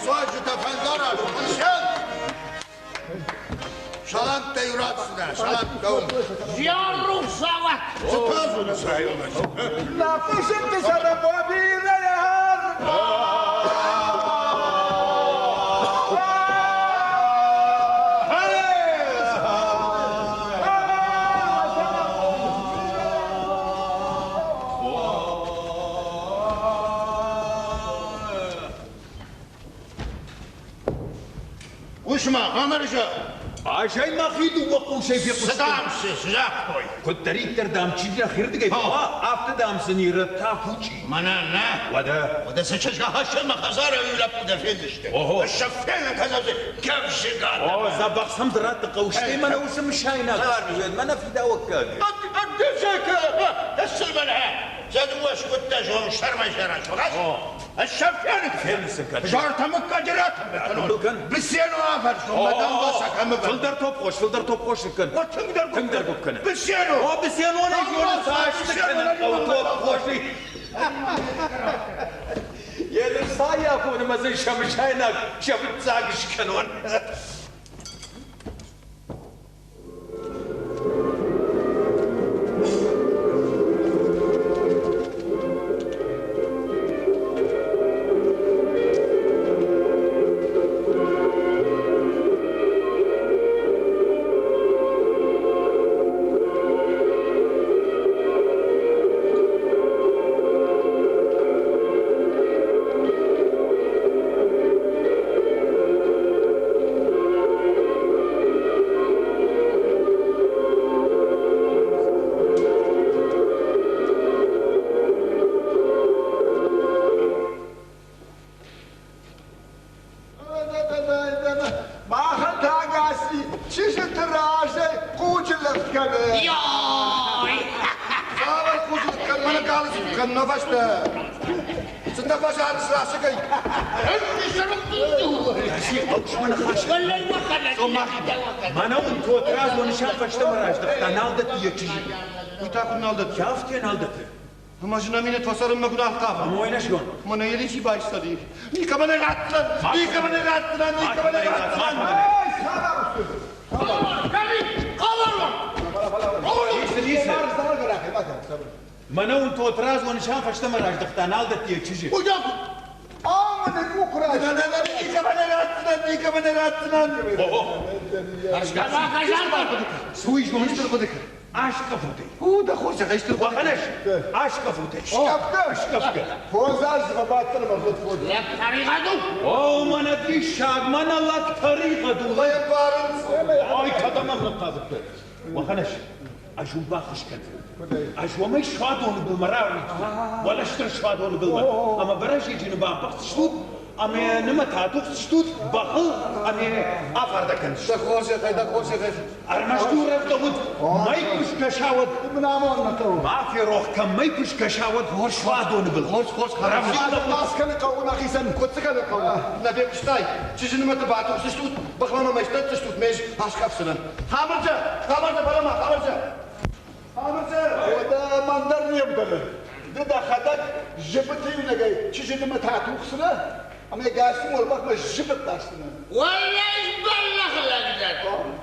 Уазджытӕ фӕндараст, Хъуырсӕн! Салӕмттӕ-иу ратдзынӕ, салӕмттӕ уым. Зиан рухс ауат! Цы та дзурыс районӕй? Нӕ фысымты сӕрӕбон бирӕ Усма, Хамырза! Азӕй мӕхи дыууӕ хъусӕй фехъуыстон. Цы дам цы загътой? Куыддӕриддӕр, дам, чи нӕхирдыгӕй фӕуа, афтӕ, дам, сын ирӕттӕ фучи. Мӕнӕ нӕ. Уӕдӕ. Уӕдӕ сӕ чызг ахӕссын мӕ хӕдзары лӕппу дӕр фендзысты. Ого. Сӕ фенын кӕндзысты гӕвзыгад. О, дзӕбӕх сӕм ды ратты хъӕу, стӕй мӕнӕ уыцы мысайнаг, мӕнӕ фидауӕггаг. Сӕ дыууӕ скъуыдтӕ зон сӕрмӕ сараз. Фылдӕр топхос, фылдӕр топхос ныккӕн. Тынгдӕр гуыпп кӕны. О, Бесенонӕй зоны цас кӕнын хъӕуы топхосы. Йе ныр цайафоны мӕ дзы сӕ мысайнаг сӕ фыццаг скӕнон. Махӕн та гаси чызджыты разӕй хъуджы лӕгъд кӕны. Йой! Цавӕр хъуджы лӕгъд кӕны? Мӕнӕ галы цух кӕны нӕ фӕстӕ. Цы нӕ фӕзарыс расыгӕй? Мӕнӕ уын Тотрадз уӕ нысан фӕстӕмӕ раздӕхта, нал дӕтты йӕ чызджы. Уый та куыд нал дӕтты? Афтӕ нал дӕтты. Ӕмӕ зын Аминӕт фӕцӕрынмӕ куыд ӕрхъавы? Ӕмӕ уый нӕ зон. Мӕнӕ йӕ ничи байстади. Никӕмӕн ӕй ратдзӕн! Никӕмӕн ӕй ратдзӕн! Никӕмӕн ӕй ратдзӕн! Мӕнӕ уын Тотрадз уӕ нысан фӕстӕмӕ раздӕхта, нал дӕтты йӕ чызджы. Никӕмӕн ӕй ратдзӕн! Никӕмӕн ӕй ратдзӕн! Суй зоныс хъуыды кӕн. Аскъӕфутӕй. У, дӕ хорзӕхӕй стыр хъуыды. Уӕхӕнӕс, аскъӕфутӕй. Скъӕфгӕ? Скъӕфгӕ. Фондз азы фӕбадтӕн ӕмӕ фыд фод. Лӕг тӕригъӕд у. О, мӕнӕ диссаг, мӕнӕ лӕг тӕригъӕд у. Лӕг барынц. Ой, кӕдӕм ӕрхъавыдтӕ? Уӕхӕнӕс, ӕз уын баххуыс кӕндзынӕн. Ӕз уӕмӕй суадоны былмӕ рарвитдзынӕн. Уӕлӕ стыр суадоны былмӕ. Ӕмӕ бӕрӕзеджыны бамбӕхсдзыстут, ӕмӕ нымӕт атухдзыстут бӕхыл ӕмӕ афардӕг кӕндзыстут. Дӕ хорзӕхӕй, дӕ хорзӕхӕй. Ӕрмӕст у рӕвдауд, мӕй куы скӕса, уӕд. Мын амон нӕ хъӕуы. Ма ферох кӕн, мӕй куы скӕса, уӕд суадоны был. Хорз, хорз, Бас кӕны хъӕуы нӕхицӕн. Куыд цы кӕны хъӕуы? Нӕ фехъуыстай? Чызджы нымӕты батухсыстут, бӕхмӕ мӕ сдӕтдзыстут, ме аскъӕфдзынӕн. Хамырзӕ! Хамырзӕ, фӕлӕ-ма, Хамырзӕ! Хамырзӕ! Уӕдӕ мӕн дӕр не вдӕлы. Ды дӕхӕдӕг зыбыты иунӕгӕй чызджы нымӕт атухдзынӕ, ӕмӕ гӕсы уӕлбӕхмӕ зыбыт ласдзынӕ. Уӕллӕй бӕллӕх лӕг дӕн.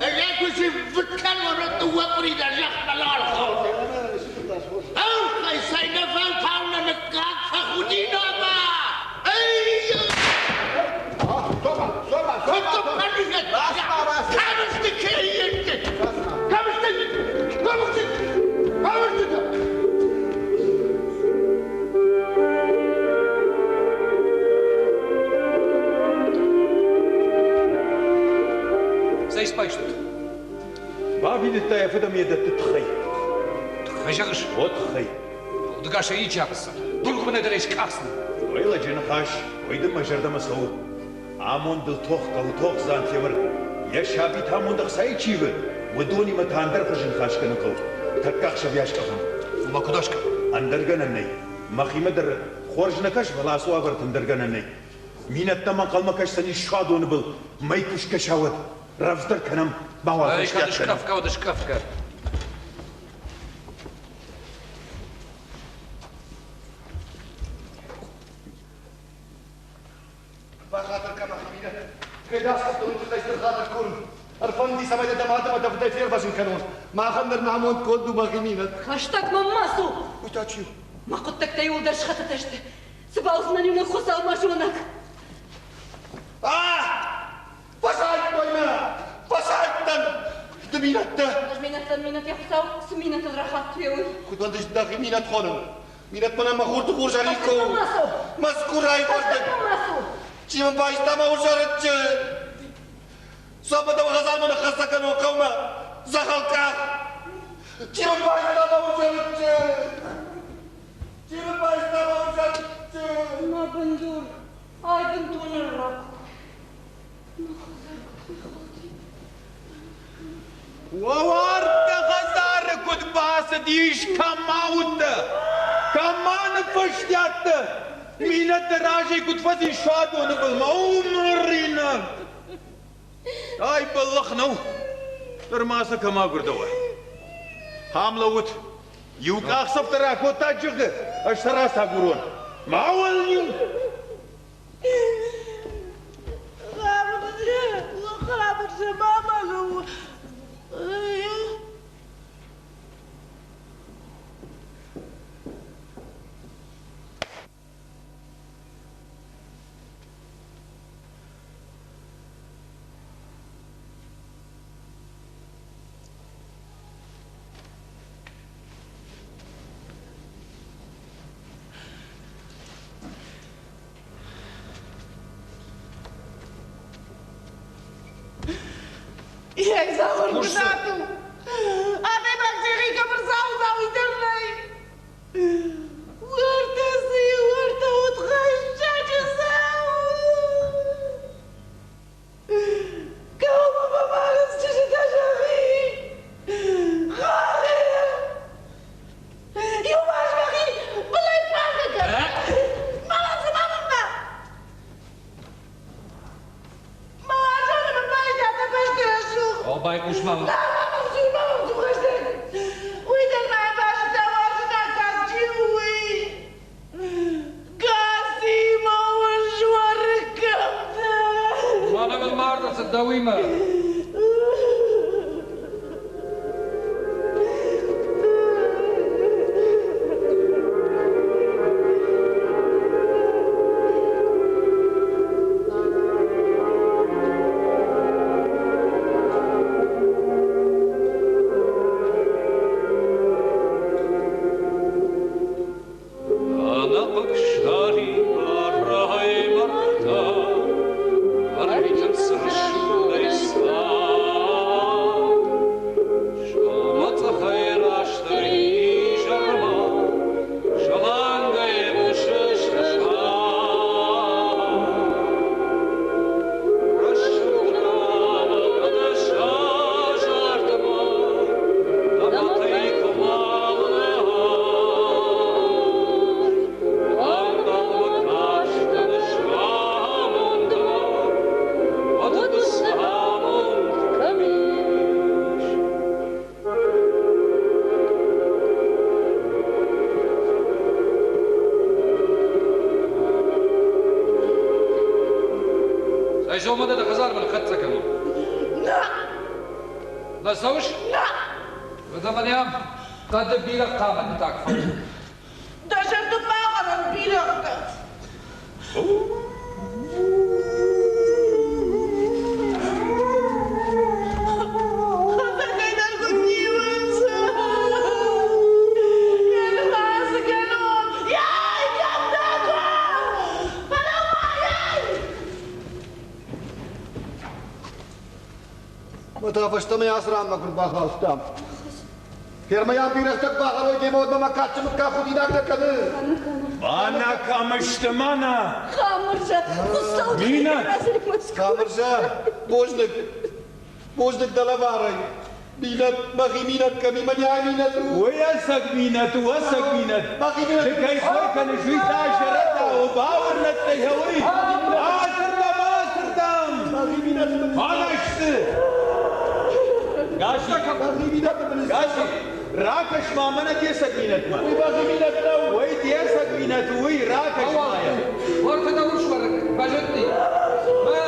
Ӕгӕр куы сыввыт кӕнон, дыууӕ къуыри дӕр зӕхмӕ лархон. Ӕрхӕй цӕйнӕфӕлтау нӕ мыггаг фӕхудинаг Эй! Сома, сома, сома! Кӕм сты кӕййӕгты? Кӕм сты? Кӕм сты? Кӕм сты? Цӕй спайстут? Бафидыдта йӕ фыд ӕмӕ йӕ дӕтты тыххӕй. Тыххӕй зӕгъыс? О, тыххӕй. Удыгасӕй ичи ахӕсдзӕн. Дургуыбынӕй дӕр ӕй скъахдзынӕн. Ой, лӕджы ныхас, ой дын мӕ зӕрдӕмӕ цӕуы. Амондыл тох хъӕуы тох, Дзантемыр. Йӕ сабиты амонд ӕхцайы чи ивы, уыдонимӕ та ӕндӕр хуызы ныхас кӕнын хъӕуы. Тӕккӕ ӕхсӕв йӕ аскъӕфӕм. Ома куыд аскъӕфӕм? Ӕндӕр гӕнӕн нӕй. Мӕхимӕ дӕр хорз нӕ кӕсы, фӕлӕ ацы уавӕрты ӕндӕр гӕнӕн нӕй. Минӕттӕм ӕнхъӕлмӕ кӕсдзӕнис суадоны был, мӕй куы скӕса, уӕд. Рӕвдздӕр кӕнӕм, мауал Ай, кӕд фӕстиат кӕнӕм. скъӕфгӕ, уӕд скъӕфгӕ. Бахатыр кӕн, Кӕй дӕ аскъуыдтон, уый тыххӕй стыр хатыр курын. Ӕрфӕнди, цӕмӕй дӕ дӕ мад ӕмӕ дӕ фыдӕй фервӕзын кӕнон. Махӕн дӕр нӕ амонд конд у мӕхи минӕт. Хӕстӕг мӕм ма цу! Уый та чи у? Мӕ хъуыддӕгтӕ иуылдӕр схӕццӕ сты. Цы бауыдзынӕн иунӕг Хуыцау мӕ зонӕг. А! Фӕсайдтой мӕ! Фӕсайдтӕн! Ды минӕттӕ! Ӕз минӕттӕн минӕт йӕ Хуыцау цы минӕтыл рахатт, уый. Куыд уӕндыс дӕхи минӕт хонын? Минӕт мӕнӕ мӕ хурты хорзӕхи куы у. Мӕскуырӕй фӕрдыг! Чи мын байста мӕ узӕрыччы? Цӕмӕ дӕу хӕдзармӕ ныххӕццӕ кӕнон хъӕумӕ? Дзӕгъӕлкъах! Чи мын байста мӕ узӕрыччы? Чи мын байста мӕ узӕрыччы? Мӕ бындур, ай бынтон ӕрра куы у. Мӕ хӕдзар куыд фехӕлди. Уӕларвты хӕдзары куыд бацыдис, кӕм ма уыдтӕ, кӕм ма ныффӕстиат дӕ? Минӕтты разӕй куыд фӕцис суадоны былмӕ, уым Марина. Ай бӕллӕх нӕу, нырма сӕ кӕм агуырдӕуа. Ам лӕуут, иу къахдзӕф дӕр акодта чызгы, ӕз сӕ рацагурон. Мауал-иу! Хъамырзӕ, мама Бынатыл. Адӕймаг зӕгъи кӕмырзау дӕр нӕй. Уӕртӕ цы, уӕртӕ удхӕссӕджы цӕу. Кӕуыл фӕмарынц чызджытӕ сӕхи. Хъӕры! Иуварс мӕхи былӕй фӕхъыг кӕн. Ма цы ма мын Ма зоны мын байда дӕ бӕсты рӕсугъд. О, байхъус ма. На, ма мӕм дзур, ма мӕм дзур хӕстӕг. Уый дӕр мӕ базыдта уарзын аккаг чи у, уый. Гаци ма уӕрыккӕмтӕ. Мӕнӕ мын мард ӕрцыд дӕуимӕ. Ӕнӕхъыг сӕрибарӕй мӕрдтӕ ӕрвитынц рӕсугъдӕй цард. Сӕумӕцъӕхӕй растдӕр изӕрмӕ зӕлангӕй хъуысы сӕ Рӕсугъд рӕгъӕд сӕ зардмӕ Даматӕй куы мӕлы Ӕнхъӕлмӕ кастӕн амондмӕ, уӕд цы амонд кӕм ис? Цӕй сомӕ дӕ дӕ хӕдзармӕ ныххӕццӕ кӕнон. Нӕ! Нӕ цӕуыс? Нӕ! Уӕдӕ мӕнӕ ам хъӕды бирӕ хъамӕттаг фӕуы. Дӕ зӕрды бахӕрӕн бирӕгътӕ. Хӕдзарӕй куыд ниуынц. Ӕлхасы кӕнон. Яй, кӕм дӕ Фӕлӕуу-ма, Мӕ та фӕстӕмӕ ацы ранмӕ куы рбахаудтам. Фермӕйӕн бирӕгътӕ куы бахӕрой демӕ, уӕд мӕ кадджын мыггаг худинаг нӕ кӕны. Мӕнӕ кӕм сты, мӕнӕ! Хамырзӕ, Хуыцау Нина! Хамырзӕ, бузныг. Бузныг дӕ лӕварӕй. Минӕт, мӕхи минӕт кӕм и, мӕнӕ минӕт у. Уый ӕцӕг минӕт у, ӕцӕг минӕт. Мӕхи минӕт. Ды кӕй кой кӕныс, уый та зӕрӕдта у, бауырнӕд дӕ уый. Ацырдӕм, ацырдӕм! Мӕхи минӕт. Мӕнӕ сты! Гаси, Гаси, ракӕс-ма мӕнӕ де цӕг минӕтмӕ. Уый мӕхи минӕт нӕу. Уый де цӕг минӕт у, уый, ракӕс-ма йӕм. Уӕртӕ дӕ урс уӕрыкк, базыдти. Мӕ!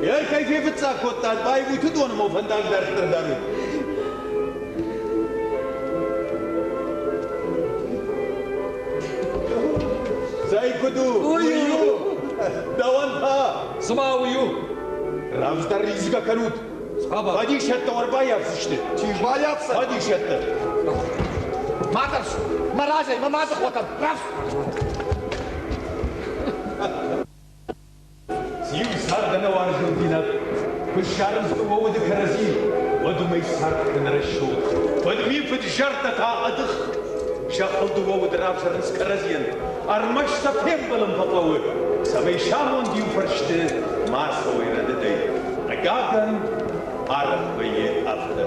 Ей, кӕй фефыццаг кодтат, байвуты доны мо фӕндаг дарддӕр дарут. Цӕй куыд у? Уый у! Дӕуӕн та? Цыма уый у? Рӕвдздӕр ризгӕ кӕнут. Фӕдисӕттӕ ӕрбаййафдзысты. Чи рбаййафдзӕн? Фӕдисӕттӕ. Ма тӕрс! Мӕ разӕй, мӕ мады хотӕн! Рӕвдз! Циу цард ӕнӕуарзондзинад? Куы ссарынц дыууӕ уды кӕрӕдзи, уӕд уымӕй цард кӕны рӕсугъд. Фыдми фыд-зӕрдӕ та ӕдых. Зӕххыл дыууӕ уды равзӕрынц кӕрӕдзийӕн. Ӕрмӕст сӕ фембӕлын фӕхъӕуы, цӕмӕй сӕ амонд иу фӕрсты ма цӕуой рӕдыдӕй. Хъыгагӕн, арӕх вӕййы афтӕ.